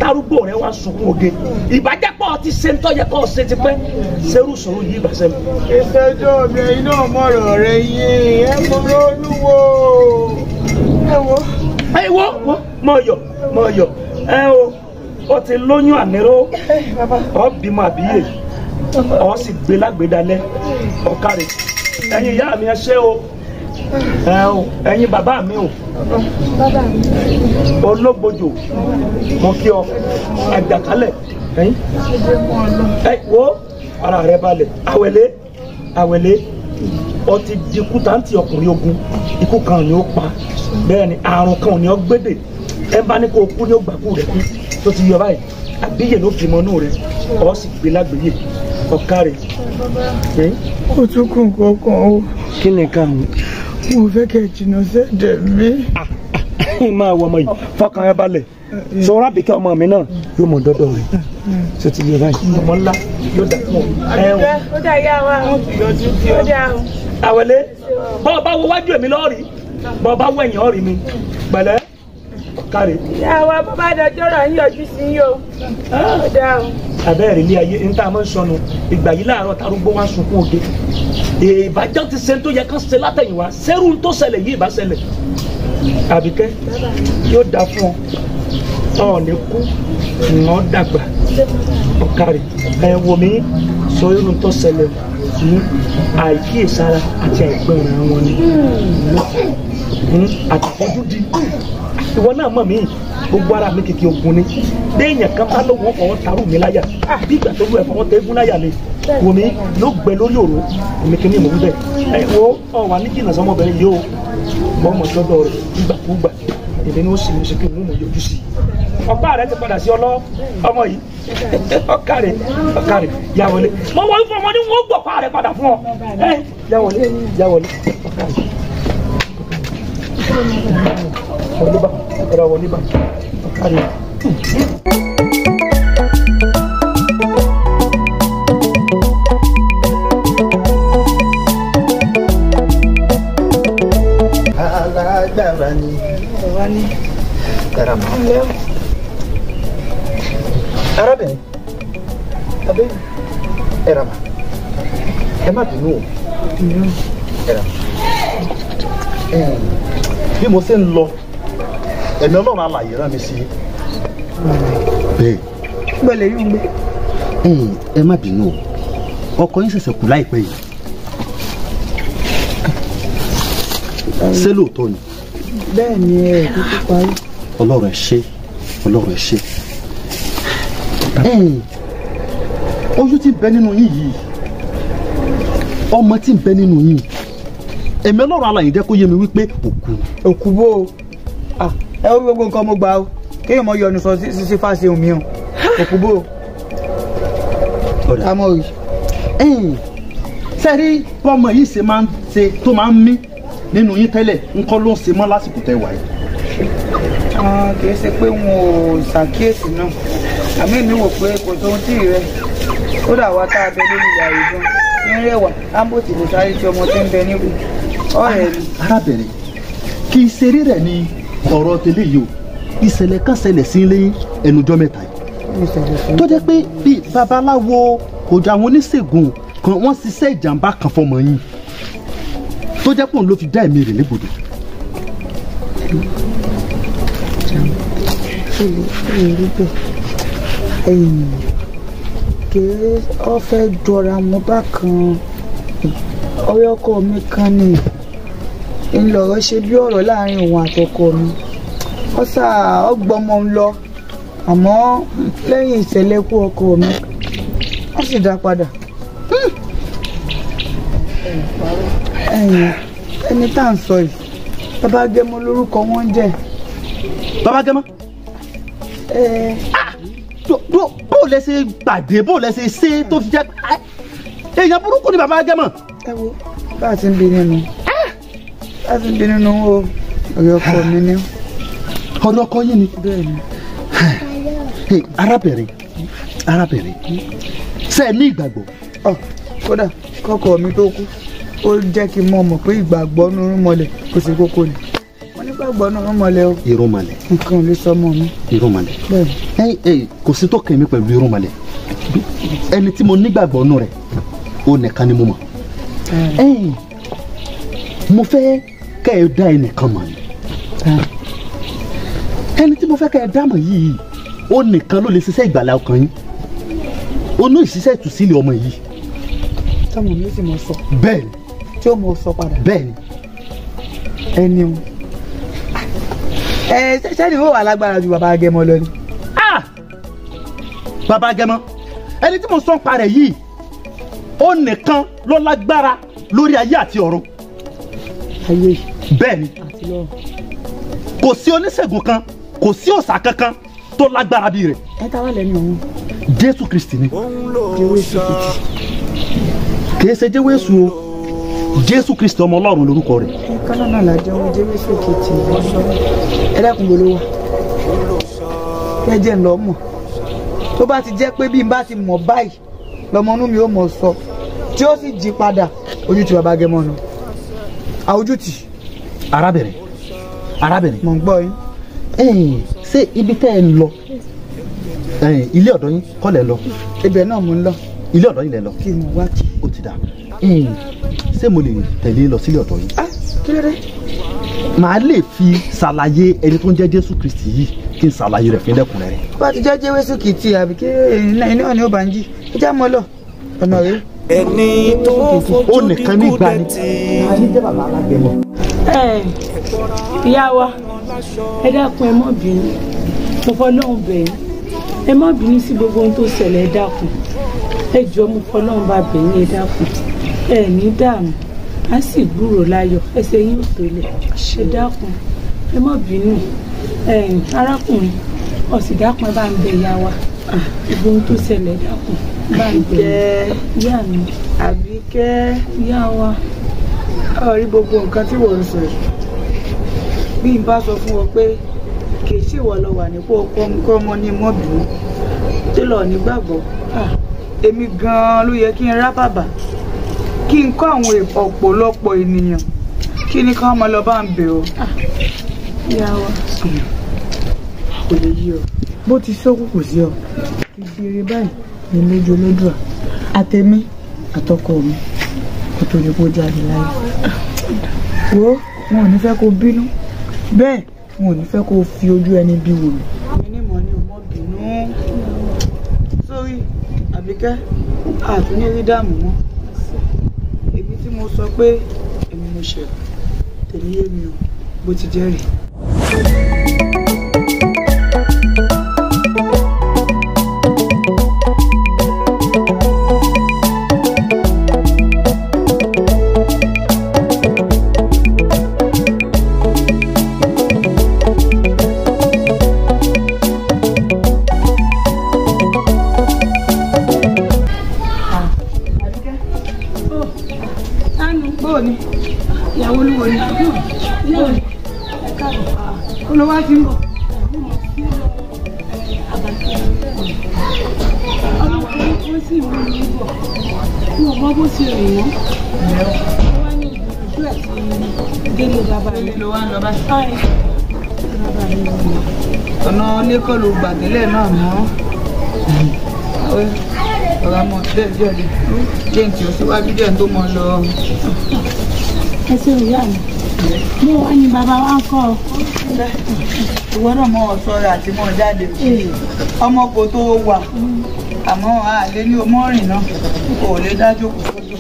tarúgbó rẹ wá sunkún oge ìbàjẹ́pọ̀ ti ṣe ń tọ́jẹ́ kọ́ ṣe ti pẹ́ ṣerú sòrò yìí ìbàṣẹ́ mi. Ìṣẹ́jọ́ mi ẹ̀yin náà mọ̀rọ̀ rẹ yín ẹ mọ̀rọ̀ Olúwo ẹ wo. Ẹ wo mọ̀ yọ̀ mọ̀ yọ̀ ẹ o ó ti lóyún àníró ọ bímọ àbíyè ọ sì gbé lágbèdálẹ̀ ọ̀kàrẹ̀ ẹ̀yin ìyá mi ẹ ṣé o ẹ o ẹ̀yin bàbá mi o ológbòjò mo kí ọ àgbàkálẹ̀ ẹ̀yin ẹ wo ara rẹ balẹ̀ àwẹ̀lé àwẹ̀lé ọ ti di kútàǹtì ọkùnrin ogun ikú kan ni ó pa bẹ́ẹ̀ ni àrùn kan ni ó gbédè ẹ bá ní kó kú ní ó gbàkú rẹ kú tó ti yọ báyìí àbíyè ló bímọ inú rẹ ọ sì gbé lágbèyè Ọ̀kárẹ̀. Ó tún kù nǹkan o. Kí ni ká mú? Mo fẹ́ kẹ́ jìnnà sẹ́dẹ̀ mi. Máa wọ ọmọ yìí, fọkàn ẹ balẹ̀. Sọ̀rọ̀ Àbíkẹ́ ọmọ mi náà yóò mọ̀ dọ́dọ̀ rẹ̀. Ṣé ti yé báyìí? Ọmọ ńlá yóò dà pọ̀. Àbíkẹ́ ó dà yá wa o. Ó dà o. Àwẹ̀lé, bọ́ọ̀ bá wo wájú èmi lọ́ọ̀rì, bọ́ọ̀ bá wo ẹ̀yìn ọ̀rì mi. Pẹ̀lẹ́, ọ̀kárẹ̀. Yá wa bó bá dọjọ́ rọ̀ ń yọjú sí yín o. Ó dà o. Abẹ́rẹ́ ilé ayé ń tá a máa ń sọnù ìgbà yìí láàárọ̀ tarúgbó wá ń sunkún oge. Ìbàjẹ́ ti ṣe tó yẹ kán ṣe látẹ̀yìnwá, sẹ́rù tó ṣẹlẹ̀ yìí ìbá ṣẹlẹ̀. Àbíkẹ́ yóò dá fún ọ, ọ ní kú, ǹ dàgbà, ọ̀kárẹ̀. Ẹ wò mí sọ irun tó ṣẹlẹ̀ ní àìkíyèsára àti àìgbọràn wọn ni àtìfọ́júdi. Ìwọ náà mọ̀ mí, gbogbo ara mi kìkì ogun ni. Béèyàn kan bá lóun fọwọ́ tarú mi láyà, bí ìgbà tó lù ẹ̀ fọwọ́ tẹ́gún láyà ni, wò mí yóò gbẹ lórí òró, èmi kìíní mò ń bẹ̀. Ẹ wo ọ wà ní jìnnà sọmọbìnrin yìí o, mọ̀ mọ̀ sọ́dọ̀ rẹ̀ nígbàkúgbà, èmi ni ó sì mú sí kí n mú mọ̀ yọjú sí i. Ọ̀pá rẹ ti padà sí ọlọ́ ọmọ yìí, ọ̀kàrẹ̀ ọ̀kàrẹ̀ yà wọlé. Mo wọ fún ọmọ ní wọ́n gbọ̀pá rẹ padà fún ọ. Ẹ yà wọlé yà wọlé ọ̀kàrẹ̀. Wọlé bá ọ̀rọ̀ wọlé bá ọ̀kàrẹ̀. Alágbára ni. Arábìnrin, ẹ rà mà, ẹ má bínú o, ẹ rà mà. Bí mo ṣe ń lọ, ẹ̀mí Ọlọ́run alààyè rán mi sí i. Bẹ́ẹ̀. Gbọ́dọ̀ yóò gbé. Ẹ má bínú o, ọkọ yín ṣẹ̀ṣẹ̀ kú láìpẹ́ yìí. Ṣé lóòótọ́ ni? Bẹ́ẹ̀ ni ẹ kúkú parí. Ọlọ́run ẹ ṣé, Ọlọ́run ẹ ṣé. Oyún tí ń bẹ nínú yín yìí, ọmọ tí ń bẹ nínú yín, ẹ̀mí Ọlọ́run alààyè jẹ́ kó yé mi wípé òkú. Òkú bó o, ẹ ó gbogbo nǹkan mo gbà o, kéèyàn mọ yọnu sọ sí fáṣe omi o, òkú bó o. Ká mọ̀ rí. Sẹ́rí bọ́mọ yìí ṣe máa ń ṣe tó máa ń mí nínú yín tẹ́lẹ̀, ńkọ́ ló ń ṣe mọ́ lásìkò tẹ́ wà yìí. Kì í ṣe pé wọn ò ṣàkíyèsí náà, àmì mi wò pé kò sóhun tí rẹ kódà wá tá a bẹ lórí ìyá ìbọn ní rẹwà ámbòtì kò sáré tí ọmọ tí ń bẹ níbù ọ̀rẹ́ mi. Arábìnrin, kì í ṣeré rẹ̀ ni ọ̀rọ̀ tẹ́lẹ̀ yìí o, ìṣẹ̀lẹ̀ kan ṣẹlẹ̀ sí ilé ẹnujọ́ mẹ́ta yìí tó jẹ́ pé bí babaláwo kò jọ àwọn oníṣègùn kan wọ́n ṣiṣẹ́ ìjàmbá kan fọmọ yín tó jẹ́ pé òun ló fi dá ẹ̀mí rẹ̀ légbodò. Kì í ọ fẹ́ jọra wọn bákan, ọ̀rẹ́ ọkọ mi kan ni ńlọrọ ṣe bí ọ̀rọ̀ láàrin òun àtọkọ mi, ó sà ọgbọmọ ń lọ, àmọ́ lẹ́yìn ìṣẹ̀lẹ̀ ikú ọkọ mi wọ́n sì dá padà. Ẹni tá à ń sọ yìí, Bàbá Gẹ́mọ lórúkọ wọn ń jẹ́. Bàbá Gẹ́mọ? Bó lẹ ṣe gbàdé, bó lẹ ṣe ṣe tó fi jẹ́ èèyàn burúkú ni Bàbá Gẹ́mọ. Ẹ wo bá a ti ń bí nínú, bá a ti ń bí nínú o, ọ̀rẹ́ ọkọ mi ni. Ọ̀rẹ́ ọkọ yín ni? Bẹ́ẹ̀ ni. Arábìnrin, arábìnrin, ṣé ẹ ní ìgbàgbọ́? Kódà kọ́kọ́ mi tó kú, ó jẹ́ kí n mọ̀ pé ìgbàgbọ́ nínú mọ̀lẹ̀ kò sí kókó ni. Mo ní gbàgbọ́ nínú mọ̀lẹ̀ o. Irúnmọlẹ̀. Nǹkan ò lè sọ ọmọ mi. Irúnmọlẹ̀. Bẹ́ẹ̀ni. Ẹ kò sí tó kàn mí pẹ̀lú irúnmọlẹ̀. Ẹni tí mo nígbàgbọ́ nù rẹ̀, ó nìkan ni mo mọ̀. Mo fẹ́ kẹ́ ẹ dá ẹnìkan mọ̀ ni. Ẹni tí mo fẹ́ kẹ́ ẹ dá mọ̀ yìí, ó nìkan ló lè ṣiṣẹ́ ìgbàlà ọkàn yín. Ó ní ìṣiṣẹ́ ìtúsílẹ̀ ọmọ yìí. Tọ́mọ mi sì mọ̀ sọ. Bẹ́ẹ̀ni. Tí ó mọ̀ sọ padà. Bẹ́ẹ̀ni. Ẹni o. Ẹ ṣẹ́ni ó wà lágbára ju Bàbá Gẹ́mọ lọ ni. Bàbá Gẹ́mọ, ẹni tí mo sọ ń parẹ́ yìí, ó nìkan ló lágbára lórí ayé àti ọ̀run. Ayé. Bẹ́ẹ̀ni. Àti lọ́run. Kò sí oníṣègùn kan, kò sí òòṣà kankan tó lágbára bí rẹ̀. Ẹ ta wà lẹ́nu ọ̀hún. Jésù Kristi ni. Jésù Kristi. Kì í ṣe Jésù o, Jésù Kristi ọmọ Ọlọ́run lórúkọ rẹ̀. Kánà náà làjọ wọn Jésù Kristi ẹ dákun gbolo wa ẹ jẹ́ ń lọ mọ̀ tó bá ti jẹ́ pé bí n bá ti mọ̀ báyìí lọmọ inú mi ó mọ̀ sọ tí ó sì jí padà ojú ti bàbá gẹmọ nù àwùjọ tì. Arábìnrin arábìnrin. Mò ń gbọ́ yín. Ṣé ibi tẹ́ ẹ ń lọ ilé ọ̀dọ́ yín kọ́ lẹ̀ lọ. Ibẹ̀ náà mò ń lọ. Ilé ọ̀dọ́ yín lẹ̀ lọ. Kí n wá kí. Ó ti dà. Ṣé mo lè tẹ̀lé lọ sílé ọ̀dọ́ yín? Kí ló dé? Màá lè fi ṣàlàyé ẹni tó ń jẹ́ Jésù Kristi yìí kí n ṣàlàyé rẹ̀ fún lẹ́kùnrẹ́rẹ́. Bá ti jẹ́ Jésù Kristi àbí kí iná ni ó bá ń jí ẹ já mọ́ lọ ọ̀nà rẹ̀. Ẹni tó fojú ní dínkù gbani. dẹ̀tí. Ayé jẹ́ bàbá alágẹmọ. Ìyá wa ẹ dákun ẹ má bínú, mo fọlọ́run bẹ̀ yín, ẹ má bínú sí gbogbo ohun tó ṣẹlẹ̀, ẹ dákun ẹ jọ̀ọ́, mo fọlọ́run bá bẹ̀ yín, ẹ dákun, ẹ ní dààmú, á sì gbúrò láyọ̀, ẹsẹ̀ yín ò tó lẹ̀, ẹ dákun ẹ má bínú. Arákùnrin ọ̀sìn dákun ẹ bá ń bẹ̀ ìyá wa, gbogbo ohun tó ṣẹlẹ̀ ẹ dákun bá ń bẹ̀ yín. Ìyá mi. Àbíkẹ́. Ìyá wa. Ó rí gbogbo nǹkan tí wọ́n ń sọ yìí, bí n bá sọ fún ọ pé kì í ṣèwọ lọ wà nípò ọkọ ọmọ ní mọ́bìnrin télọ̀ nígbàgbọ́, èmi gan-an ló yẹ kí n rá bàbà kí n kọ́ àwọn ọ̀pọ̀lọpọ̀ ènìyàn kí ni káwọn máa lọ bá ń bẹ̀ ọ́. Ìyá wa. Kò lè yí ọ bó ti ṣókùnkùn sí ọ kedere báyìí ní lójú olódùà àtẹ̀mí àtọkọ mi kó tó di kó jáde láyé. Wo wọn ò ní fẹ́ kó bínú, bẹ́ẹ̀ wọn ò ní fẹ́ kó fi ojú ẹni bí wò mí. Èmi ní mọ̀ ni ò mọ̀ bínú. Sórí Àbíkẹ́ àtúní rí dààmú mọ́. Èmi tí mo sọ pé èmi mo ṣẹ̀ tèmi yé mi o bó ti jẹ́ rèé. Ìyàwó olúwo ni. Olówó á ti ń bọ̀. Ọmọkùnrin sì mú mi bọ̀, mi ò mọ bó ṣe rìn wọ́n. Wọ́n ní ìgbìyànjú àti délé bàbá mi. Ló wá ń lọ báyìí. Ọ̀nà oníkọ́ ló gbà tẹ́lẹ̀ náà mọ́. Ọ̀rọ̀ àmọ́ díẹ̀ díẹ̀ díẹ̀ tí ó síwájú díẹ̀ tó mọ lọ. Ẹ ṣeun ìyá mi, mo wá ní bàbá wa ń kọ́ ọ. Ìwọ náà mọ ọ̀sọ́ rẹ̀ àti mọ́ jáde. Ọmọ kò tó wà, àmọ́ a lè ní ọmọ rìn náà, kò lè dájú kò sójú.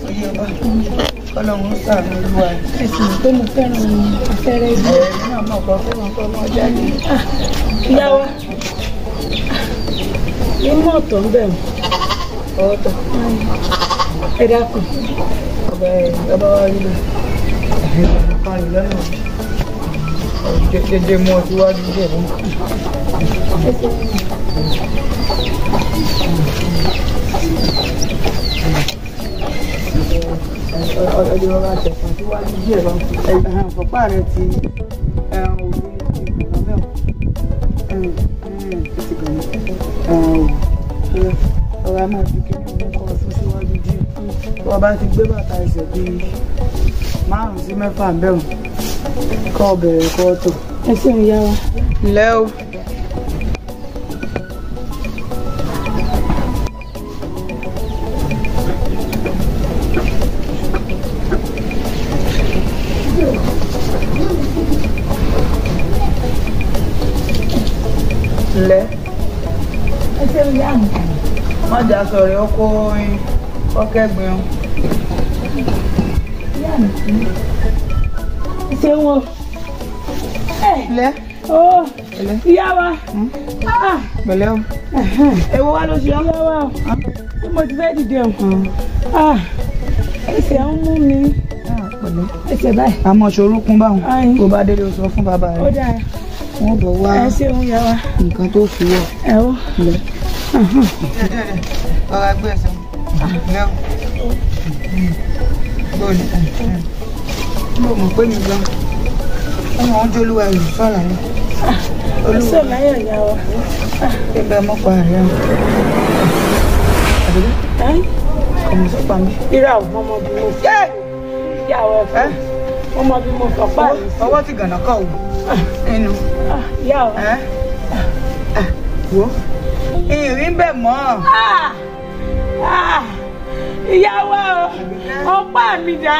Oyè ọba, Ọlọ́run ṣàánú olúwa. Ẹ sì mọ̀ pé mo fẹ́ràn afẹ́rẹ́ ibi. Ẹ̀ẹ́dì náà mọ̀ kọ́ fẹ́ràn kọ́ mọ́ jáde. Ìyá wa, ní mọ̀ ọ̀tọ̀ ń bẹ̀ wọ́n. Ọ̀tọ̀. Ẹ dákun. Ọba wa rí lọ. Kan rí lọ́nà. Jẹjẹ mú ọtí wájú díẹ̀ mú. Ọdún ọba tẹ̀sán síwájú díẹ̀ lọ. Fọ̀pá rẹ̀ ti òbí ìgbìmọ̀ mẹ́wọ̀n. Ti gbìmọ̀. Ọ̀rọ̀ a máa fi kíní mú kọ́ ọtún síwájú díẹ̀. Bí wọ́n bá ti gbé bàtà ẹsẹ̀ bíi 5 sí 6 ń bẹ̀rù kọ́ ọ bẹ̀rẹ̀ kọ́ ọ tò. Ẹ ṣeun ìyá wa. Ǹlẹ́ o. Ǹlẹ́. Ẹ ṣeun ìyá mi. Má jà sọ̀rọ̀ ọkọ orin ọkẹ́gbin o. Ìyá mi. Ẹ ṣeun o. Ǹlẹ́. Ó ìyá wa. Pẹ̀lẹ́ o. Èwo wá ló ṣe ọ́? Ìyá wa o. Bí mo ti fẹ́ dìde o. Ẹsẹ̀ ń mú mi. Ẹsẹ̀ báyìí. Àmọ́ ṣorúkún báwọn. Tó bá délé o sọ fún bàbá rẹ̀. Ó dáa. Wọ́n bọ̀ wá. Ẹ ṣeun ìyá wa. Nǹkan tó fi wọ̀. Ẹ o. Ǹlẹ́. Ọ̀rọ̀ ẹgbẹ́ ẹsẹ̀. Ǹlẹ́ o. Mo mọ̀ pé mi gan. Ọmọ oúnjẹ olúwa rẹ̀ sọ̀rọ̀ rẹ̀. Olúwa láyọ̀ ìyá wa. Ẹgbẹ́ mọ́pa rẹ̀ hàn. Àbíkẹ́? Ọmọ sọ́pà mi. Irọ́ àwọn ọmọ bí mo fọ́. Ìyàwó ẹ̀fọ́. Ọmọ bí mo fọ́ pa mi. Ọwọ́ ti gànà kọ̀ wò. Inú. Ìyàwó. Wo. Ìrìn bẹ̀ mọ́. Ìyàwó ọ̀pá mi dá.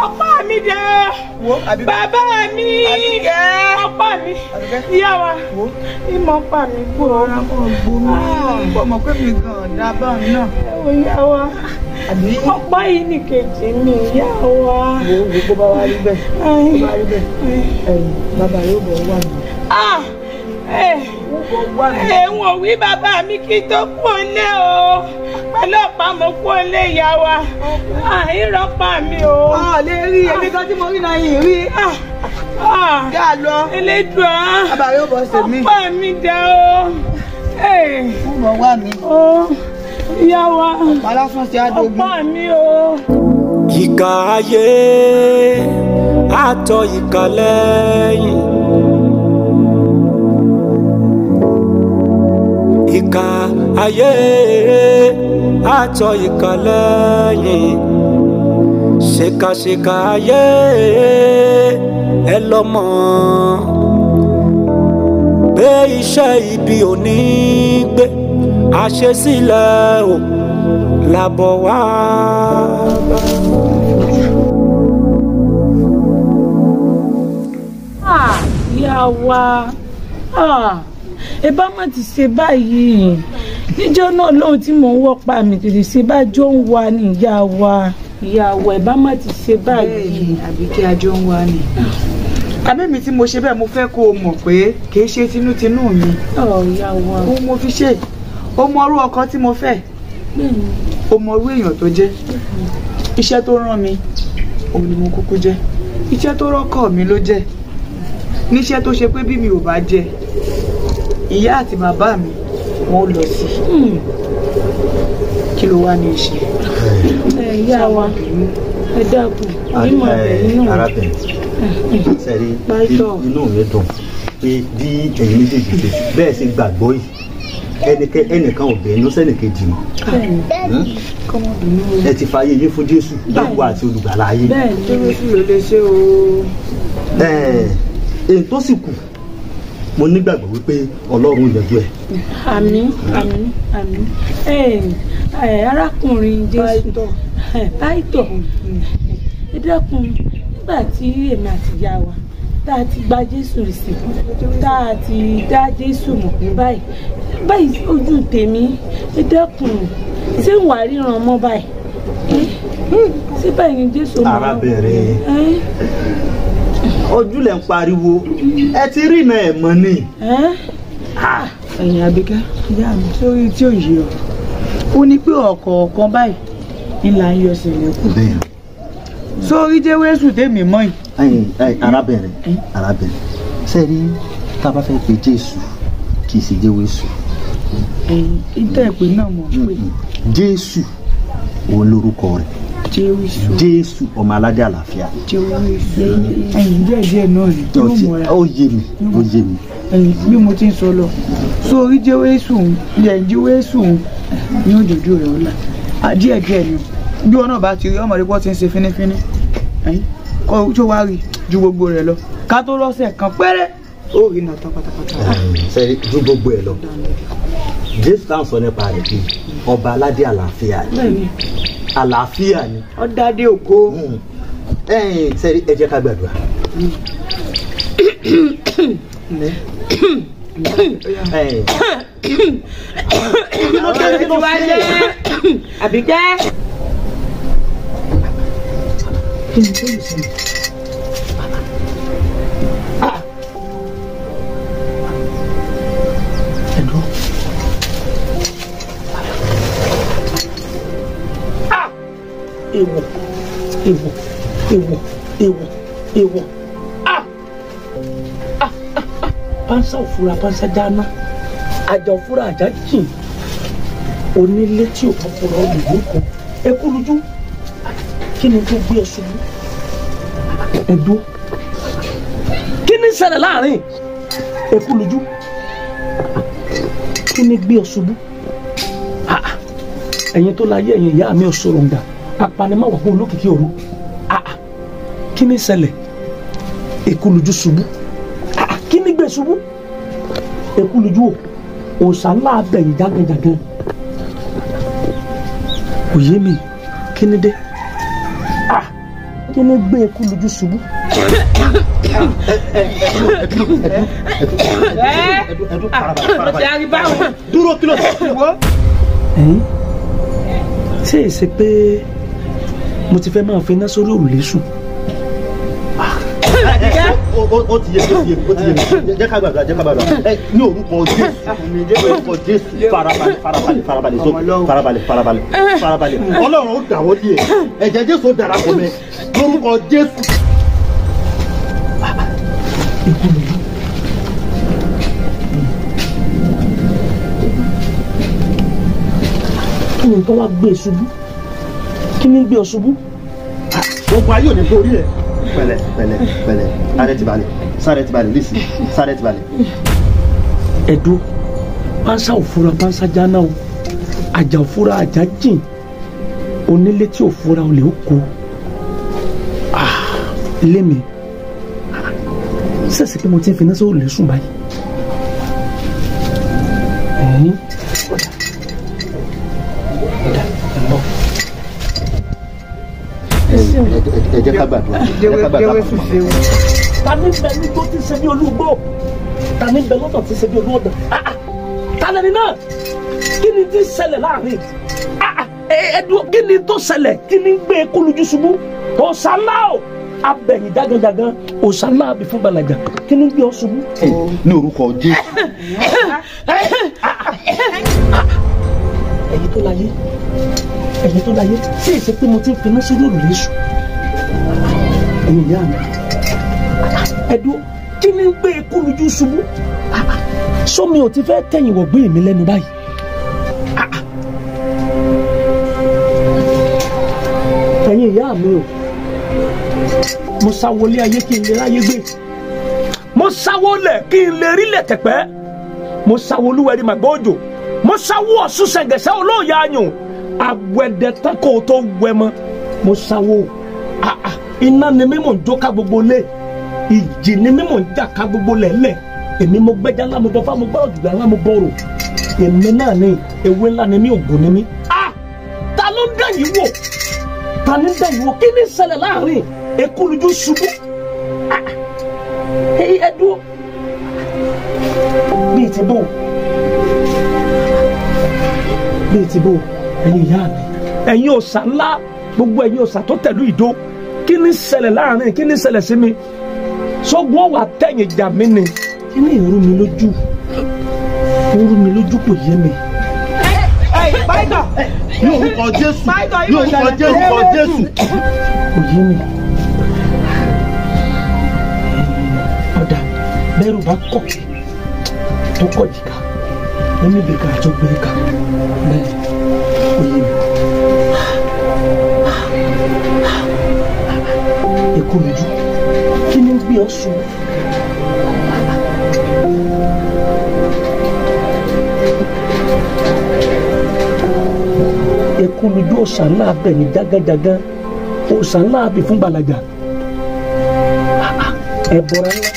Ọ̀pá mi dá. Bàbá mi. Ọ̀pá mi. Ìyàwó. Ìmọ̀ ọ̀pá mi gbó. Ọ̀rá mọ̀ gbó mi. Bọ̀ mọ̀ pé mi gan-an dá báwọn náà. Ìyàwó. Ọ̀pá yìí ní kejì mi ìyàwó. Wo wo bó bá wá rí bẹ́ẹ̀. Bó bá rí bẹ́ẹ̀. Ẹ̀yìn bàbá yóò bọ̀ wà mí. Ẹ̀wọ̀n wí bàbá mi kí tó kú olé o. Pẹ̀lú ọ̀pá mo kú olé ìyá wa. Ìrọ́pá mi o. Ọ̀ lè rí èmi kan tí mo rí náà yìí rí. Yá lọ. Elédùá. Bàbá yóò bọ̀ ṣe mí. Ọ̀pá mi dá o. Ó bọ̀ wá mi. Ìyá wa. Ọ̀pá lásán ṣe àdógún. Ọ̀pá mi o. Ìkà ayé àtọ̀ ìkà lẹ́yìn. Ìkà ayé àtọ̀ ìkà lẹ́yìn. Ṣèkàṣèkà ayé ẹ lọ́mọ. Pé iṣẹ́ ibi ò ní gbé àṣesílẹ̀ ò làbọ̀ wá. Ìyá wa ẹ bá má ti ṣe báyìí níjọ́ náà lóhun tí mò ń wọ́pa mi kìrì ṣe bá jọ ń wa ni ìyá wa ìyá wa ẹ bá má ti ṣe báyìí. Àbí kí a jọ ń wa ni. Àbí mi tí mo ṣe bẹ́ẹ̀ mo fẹ́ kó o mọ̀ pé kì í ṣe tinútinú mi. Ìyá wa. Òun mo fi ṣe o mọ irú ọkọ tí mo fẹ́ o mọ irú èèyàn tó jẹ́ iṣẹ́ tó rán mi òun ni mo kúkú jẹ́ iṣẹ́ tó rọ́kọ̀ mi ló jẹ́ níṣẹ́ tó ṣe pé bí mi ò bá jẹ ìyá àti bàbá mi wọn ò lọ sí i kí ló wá ní í ṣe. Ìyá wa ẹ dákun ìmọ̀ ẹ̀yìn náà. Arábìnrin sẹ́rí inú mi dùn pé bí ẹ̀yin méjèèjì ṣe bẹ́ẹ̀ ṣe gbàgbọ́ yìí ẹnìkan ò bẹ̀ẹ́nu sẹ́nìkejì mọ́ ẹ ti fààyè yín fún Jésù lọ́wọ́ àti olùgbàlà ayé. Jésù ló lè ṣe o. Èyí tó sì kù mo nígbàgbọ́ wípé Ọlọ́run yanjú ẹ̀. Àmín àmín àmín. Arákùnrin Jésù Pásítọ̀ ẹ dákun nígbà tí èmi àti ìyá wa tá a ti gba Jésù sí tá a ti dá Jésù mọ̀ báyìí báyìí ojú tèmi ẹ dákun ṣé ń wà ríran mọ́ báyìí ṣé báyìí ni Jésù mọ́. Arábìnrin ojúlẹ̀ ń pariwo ẹ ti rí iná ẹ̀ mọ́ ni. Ẹ̀yin Àbíkẹ́ sórí tí ò yé ọ ó ní pé ọ̀kọ̀ọ̀kan báyìí ni là ń yọ sílẹ̀ kù sórí jẹ́wésù tèmi mọ́ yìí. Arábìnrin arábìnrin ṣe rí tá a bá fẹ́ pe Jésù kì í ṣe jẹ́wésù. Ìtẹ́ ìpè náà mọ̀ pé. Jésù òun lórúkọ rẹ̀. Jésù ọmọ aládé àlàáfíà. Jésù ẹ̀yin díẹ̀ díẹ̀ náà ni yóò mọ̀ra. Ó yé mi ó yé mi. Ẹ̀yin bí mo ti ń sọ lọ sórí jẹ́wésù ẹ̀yin jẹ́wésù ní òjòjú rẹ̀ ọ̀la díẹ̀ díẹ̀ ni bí wọn náà bá ti rí ọmọdé pọ̀ ti ń ṣe fínífíní kọ́ tó wá rí ju gbogbo rẹ̀ lọ ká tó rọ́ṣẹ̀ kan péré ó rí iná tán pátápátá. Ṣe ju gbogbo ẹ lọ Jésù táwọn sọ nípa rẹ̀ bí ọba aládé àlàáfíà ni àlàáfíà ni. Ó dádé ògo. Ṣe ẹ jẹ́ ká gbàdúrà. Kí ló dé kí ló ṣe Àbíkẹ́. Kí ni tó lè ṣe? Ẹ̀dùn. Èèwọ̀ èèwọ̀ èèwọ̀ èèwọ̀ èèwọ̀ pansa òfura pansa dáná àjà òfura àjà jìn Onílé tí ò bá fura olè ló kọ. Ekúlùjú, kí ni tó gbé ọ ṣubú? Ẹ̀dùn, kí ni ṣẹlẹ̀ láàrin? Ekúlùjú, kí ni gbé ọ ṣubú? Ẹ̀yin tó láyé, ẹ̀yin ìyá mi ò sọ̀rọ̀ ǹgà, apanimọ̀wọ̀ fún olókìkí òru. Kí ni ṣẹlẹ̀? Ekúlùjú ṣubú. Kí ni gbé ṣubú? Ekúlùjú o, òòṣà ńlá abẹ̀yìn jágẹjàgẹ. Kò yé mi, kí ni dé? Kí ni gbé Ekúlùjú ṣubú? Dúró, kí ló sọ? Ẹ̀yin, ṣé èsì pé mo ti fẹ́ máa fi iná sórí òrùlé sùn? Ó ti yé mi, ó ti yé mi. Jẹ́ ká gbàdúrà, jẹ́ ká gbàdúrà. Ní orúkọ Jésù, ní orúkọ Jésù, farabalẹ̀, farabalẹ̀, farabalẹ̀, sókè, farabalẹ̀, farabalẹ̀, farabalẹ̀. Ọlọ́run ó dàwọ́ díẹ̀, ẹ̀jẹ̀ Jésù ó darapọ̀ mẹ́, lórúkọ Jésù. Ekúlùjú, kí ni tó wá gbé ṣubú? Kí ni gbé ọ ṣubú? Gbogbo ayé ò ní borí ẹ. Pẹ̀lẹ́, pẹ̀lẹ́, pẹ̀lẹ́, sáré ti balẹ̀, sáré ti balẹ̀, lísì, sáré ti balẹ̀. Ẹ̀dùn, pánsá òfura pánsá jáná o, àjà òfura àjà jìn, onílé tí òfura olè ó kó. Lémi, sẹ́sì pé mo ti ń fi iná sórí òrùlé sùn báyìí. Ẹ̀yìn, ọ̀dà, ọ̀dà, ẹ̀ ń bọ̀. Ẹ jẹ́ ká gbàdúrà, ẹ jẹ́ ká gbàdúrà. Ta ní bẹ ní tó ti ṣe bí olúgbò? Ta ní bẹ lọ́dọ̀ ti ṣe bí olúọ̀dọ̀? Ta lẹni náà? Kí ni ti ṣẹlẹ̀ láàrin? Ẹ̀dùn, kí ni tó ṣẹlẹ̀? Kí ni gbé Ekúlùjú ṣubú? Òòṣà ńlá o, abẹ̀yìn jáganjágan, òòṣà ńlá àbí fún gbalaja. Kí ni gbé ọ ṣubú? Ní orúkọ Jésù. Ẹ̀yin tó láyé, ẹ̀yin tó láyé, ṣé èsì pé mo ti ń finá sórí òrùlé sùn? Ẹ̀yin ìyá mi, ẹ̀dùn, kí ni gbé Ekúlùjú ṣubú? Sómi ò ti fẹ́ tẹ̀yìn wọ̀ gbé mi lẹ́nu báyìí. Ẹ̀yin ìyá mi o, mo sáwọlé ayé kí n lè ráyé gbé, mo sáwọlẹ̀ kí n lè rí lẹ̀tẹ̀pẹ́, mo sáwọlúwẹ̀rí màgbọ́ òjò, mo sáwọ Ọ̀ṣun ṣẹ̀gẹ̀ṣẹ̀ olóòyà ayùn, àwẹ̀dẹ̀ tán kò tó wẹ̀ mọ́, mo sáwọ. Iná ni mí mò ń jó ká gbogbo lé, ìjì ni mí mò ń jà ká gbogbo lẹ̀lẹ̀. Èmi mo gbẹ́jà ńlá, mo bọ́fá, mo gbọ́rọ̀ jùlọ ńlá, mo bọ̀rọ̀. Èmi náà ni ewé ńlá ni mí, ògùn ni mí. Ta ló ń dẹ̀ yìí wò? Ta ni ń dẹ̀ yìí wò? Kí ni ṣẹlẹ̀ láàrin? Ekúlùjú ṣubú. Ẹ dúró. Bíi ti bò, bíi ti bò, ẹ̀yin ìyá mi, ẹ̀yin òòṣà ńlá, gbogbo ẹ̀yin òòṣà tó tẹ̀lú ìdó, kí ni ṣẹlẹ̀ láàrin? Kí ni ṣẹlẹ̀ sí mi? Sógun ọ̀wà tẹ̀yìn jà mí ni. Kí ni ìrú mi lójú? Ìrú mi lójú kò yé mi. Ní orúkọ Jésù, ní orúkọ Jésù, orúkọ Jésù. Kò yé mi. Ọ̀dà, bẹ́rù bá kọ̀kẹ́ tó kọ̀ jìkà, nínú ibìkà àti ògbérìkà, bẹ́ẹ̀ kò yé mi. Ekúlùjú, kí ni gbé ọ sùn? Ekúlùjú òòṣà ńlá abẹ̀yìn jágánjágán, òòṣà ńlá abì fún gbalaja. Ẹ̀bọra ńlá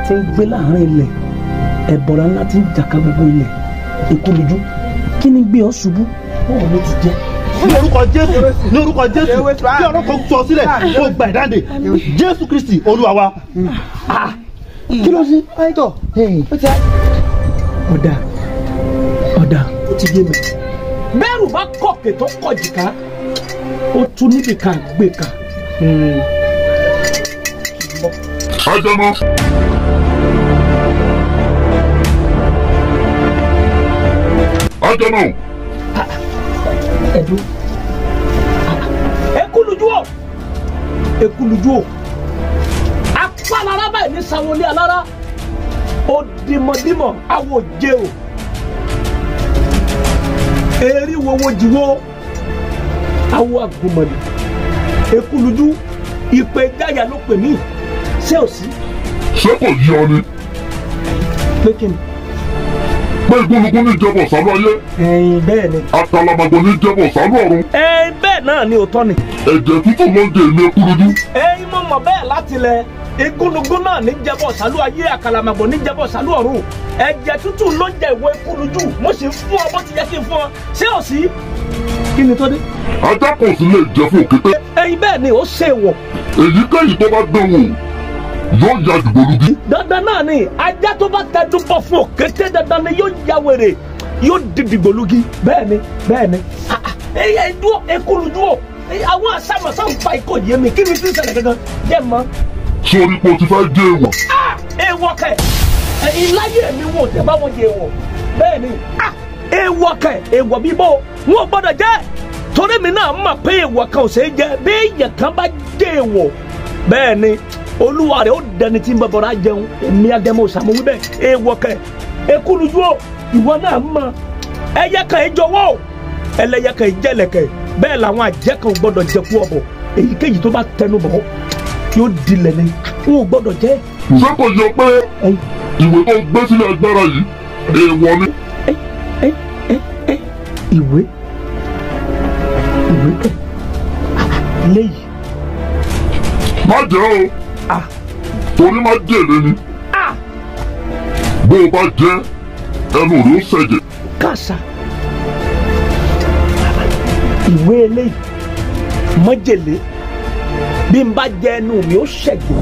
tí ń gbé láàrin ilẹ̀, ẹ̀bọra ńlá tí ń jàká gbogbo ilẹ̀. Ekúlùjú, kí ni gbé ọ ṣubú? Báwo ló ti jẹ́? Ní orúkọ Jésù, ní orúkọ Jésù, kí ọ̀rọ̀ kan sọ sílẹ̀ kó gba ìdáǹdè. Jésù Kristi Olúwa wa. Kí ló ṣe? Ọ̀dà, ọ̀dà, ó ti yé mi. Bẹ́ẹ̀rù bá kọ̀kẹ́ tó kọ̀ jìká, ó tún níbi ká gbé ká. Ádámọ̀. Ádámọ̀. Ẹ̀dùn. Ekúlùjú o, Ekúlùjú o, apá lára báyìí ní sanwó-olé alára ó dìmọ̀dìmọ̀ awo jẹ́ o. Erí wowo jìwó awo àgùnmọ̀lì ekulujú ìpè jáyà ló pè mí ṣé ò sí. Ṣé kò yí ọ ni? Pé kí ni? Pé igúnnugún ní jẹ́bọ̀ sálú ayé. Ẹ̀yin bẹ́ẹ̀ ni. Àkàlàmàgbò ní jẹ́bọ̀ sálú ọ̀run. Ẹ̀yin bẹ́ẹ̀ náà ni òótọ́ ni. Ẹ̀jẹ̀ tútù ló ń jẹ èmi ekulujú. Ẹ̀yin mo mọ̀ bẹ́ẹ̀ láti lẹ̀ igúnnugún náà ní jẹ́bọ̀ sálú ayé àkàlàmàgbò ní jẹ́bọ̀ sálú ọ̀run. Ẹ̀jẹ̀ tútù ló ń jẹ ìwọ ekulujú mo sì fún ọ bó ti yẹ kí n fún ọ ṣé ò sí? Kí ni tó dé? Ajá kò sì lè jẹ fún òkété. Ẹ̀yin bẹ́ẹ̀ ni ó ṣe wọ̀. Èyíkéyìí tó bá dán wò yóò ya dìgbòlugi. Dandan náà ni ajá tó bá tẹnu bọ̀ fún òkété dandan ni yóò ya wèrè yóò di dìgbòlugi. Bẹ́ẹ̀ ni bẹ́ẹ̀ ni ẹyẹ dúró ekulujú o àwọn àṣàmọ̀sá ń fa ikọ̀ yé mi kí ni tí ń ṣẹlẹ̀ gangan jẹ́ mọ́. Sórí pé o ti fẹ́ jẹ èèwọ̀. Èèwọ̀ kẹ̀ ìláyé mi wò tẹ́ bá wọn jẹ èèwọ̀ bẹ́ẹ̀ ni èèwọ̀ kẹ̀ èèwọ̀ bíbó wọn ò gbọ́dọ̀ jẹ́ torí mi náà mọ̀ pé èèwọ̀ kan ò ṣeé jẹ bí èèyàn kan bá jẹ èèwọ̀ bẹ́ẹ̀ ni olúwa rẹ̀ ó dẹni tí ń bọ̀ bọ̀rọ̀ jẹun èmi agẹmọ òsàmù wíbẹ̀ èèwọ̀ kẹ̀ ekulujú o ìwọ náà mọ̀ ẹyẹ kan ẹ jọ̀wọ́ o ẹlẹ́yẹ kan ẹ jẹlẹ̀kẹ̀ bẹ́ẹ̀ làwọn àjẹ́ kan ò gbọ́dọ̀ jẹkú ọ̀bọ̀ èyíkéyìí tó bá tẹnu bọ̀ yóò dilẹ̀ ni wọn ò gbọ́dọ̀ jẹ. Ṣé kò yọ pé ìwé tó gbé sílẹ̀ agbára yìí èèwọ̀ ni? Ìwé ìwé kẹ léyìí. Má jẹ́ o torí má jèlé ni. Bó o bá jẹ ẹnu rẹ ó ṣẹ̀jẹ̀. Kàṣà ìwé eléyìí májèlé bí n bá jẹ ẹnu mi ó ṣẹ̀jẹ̀.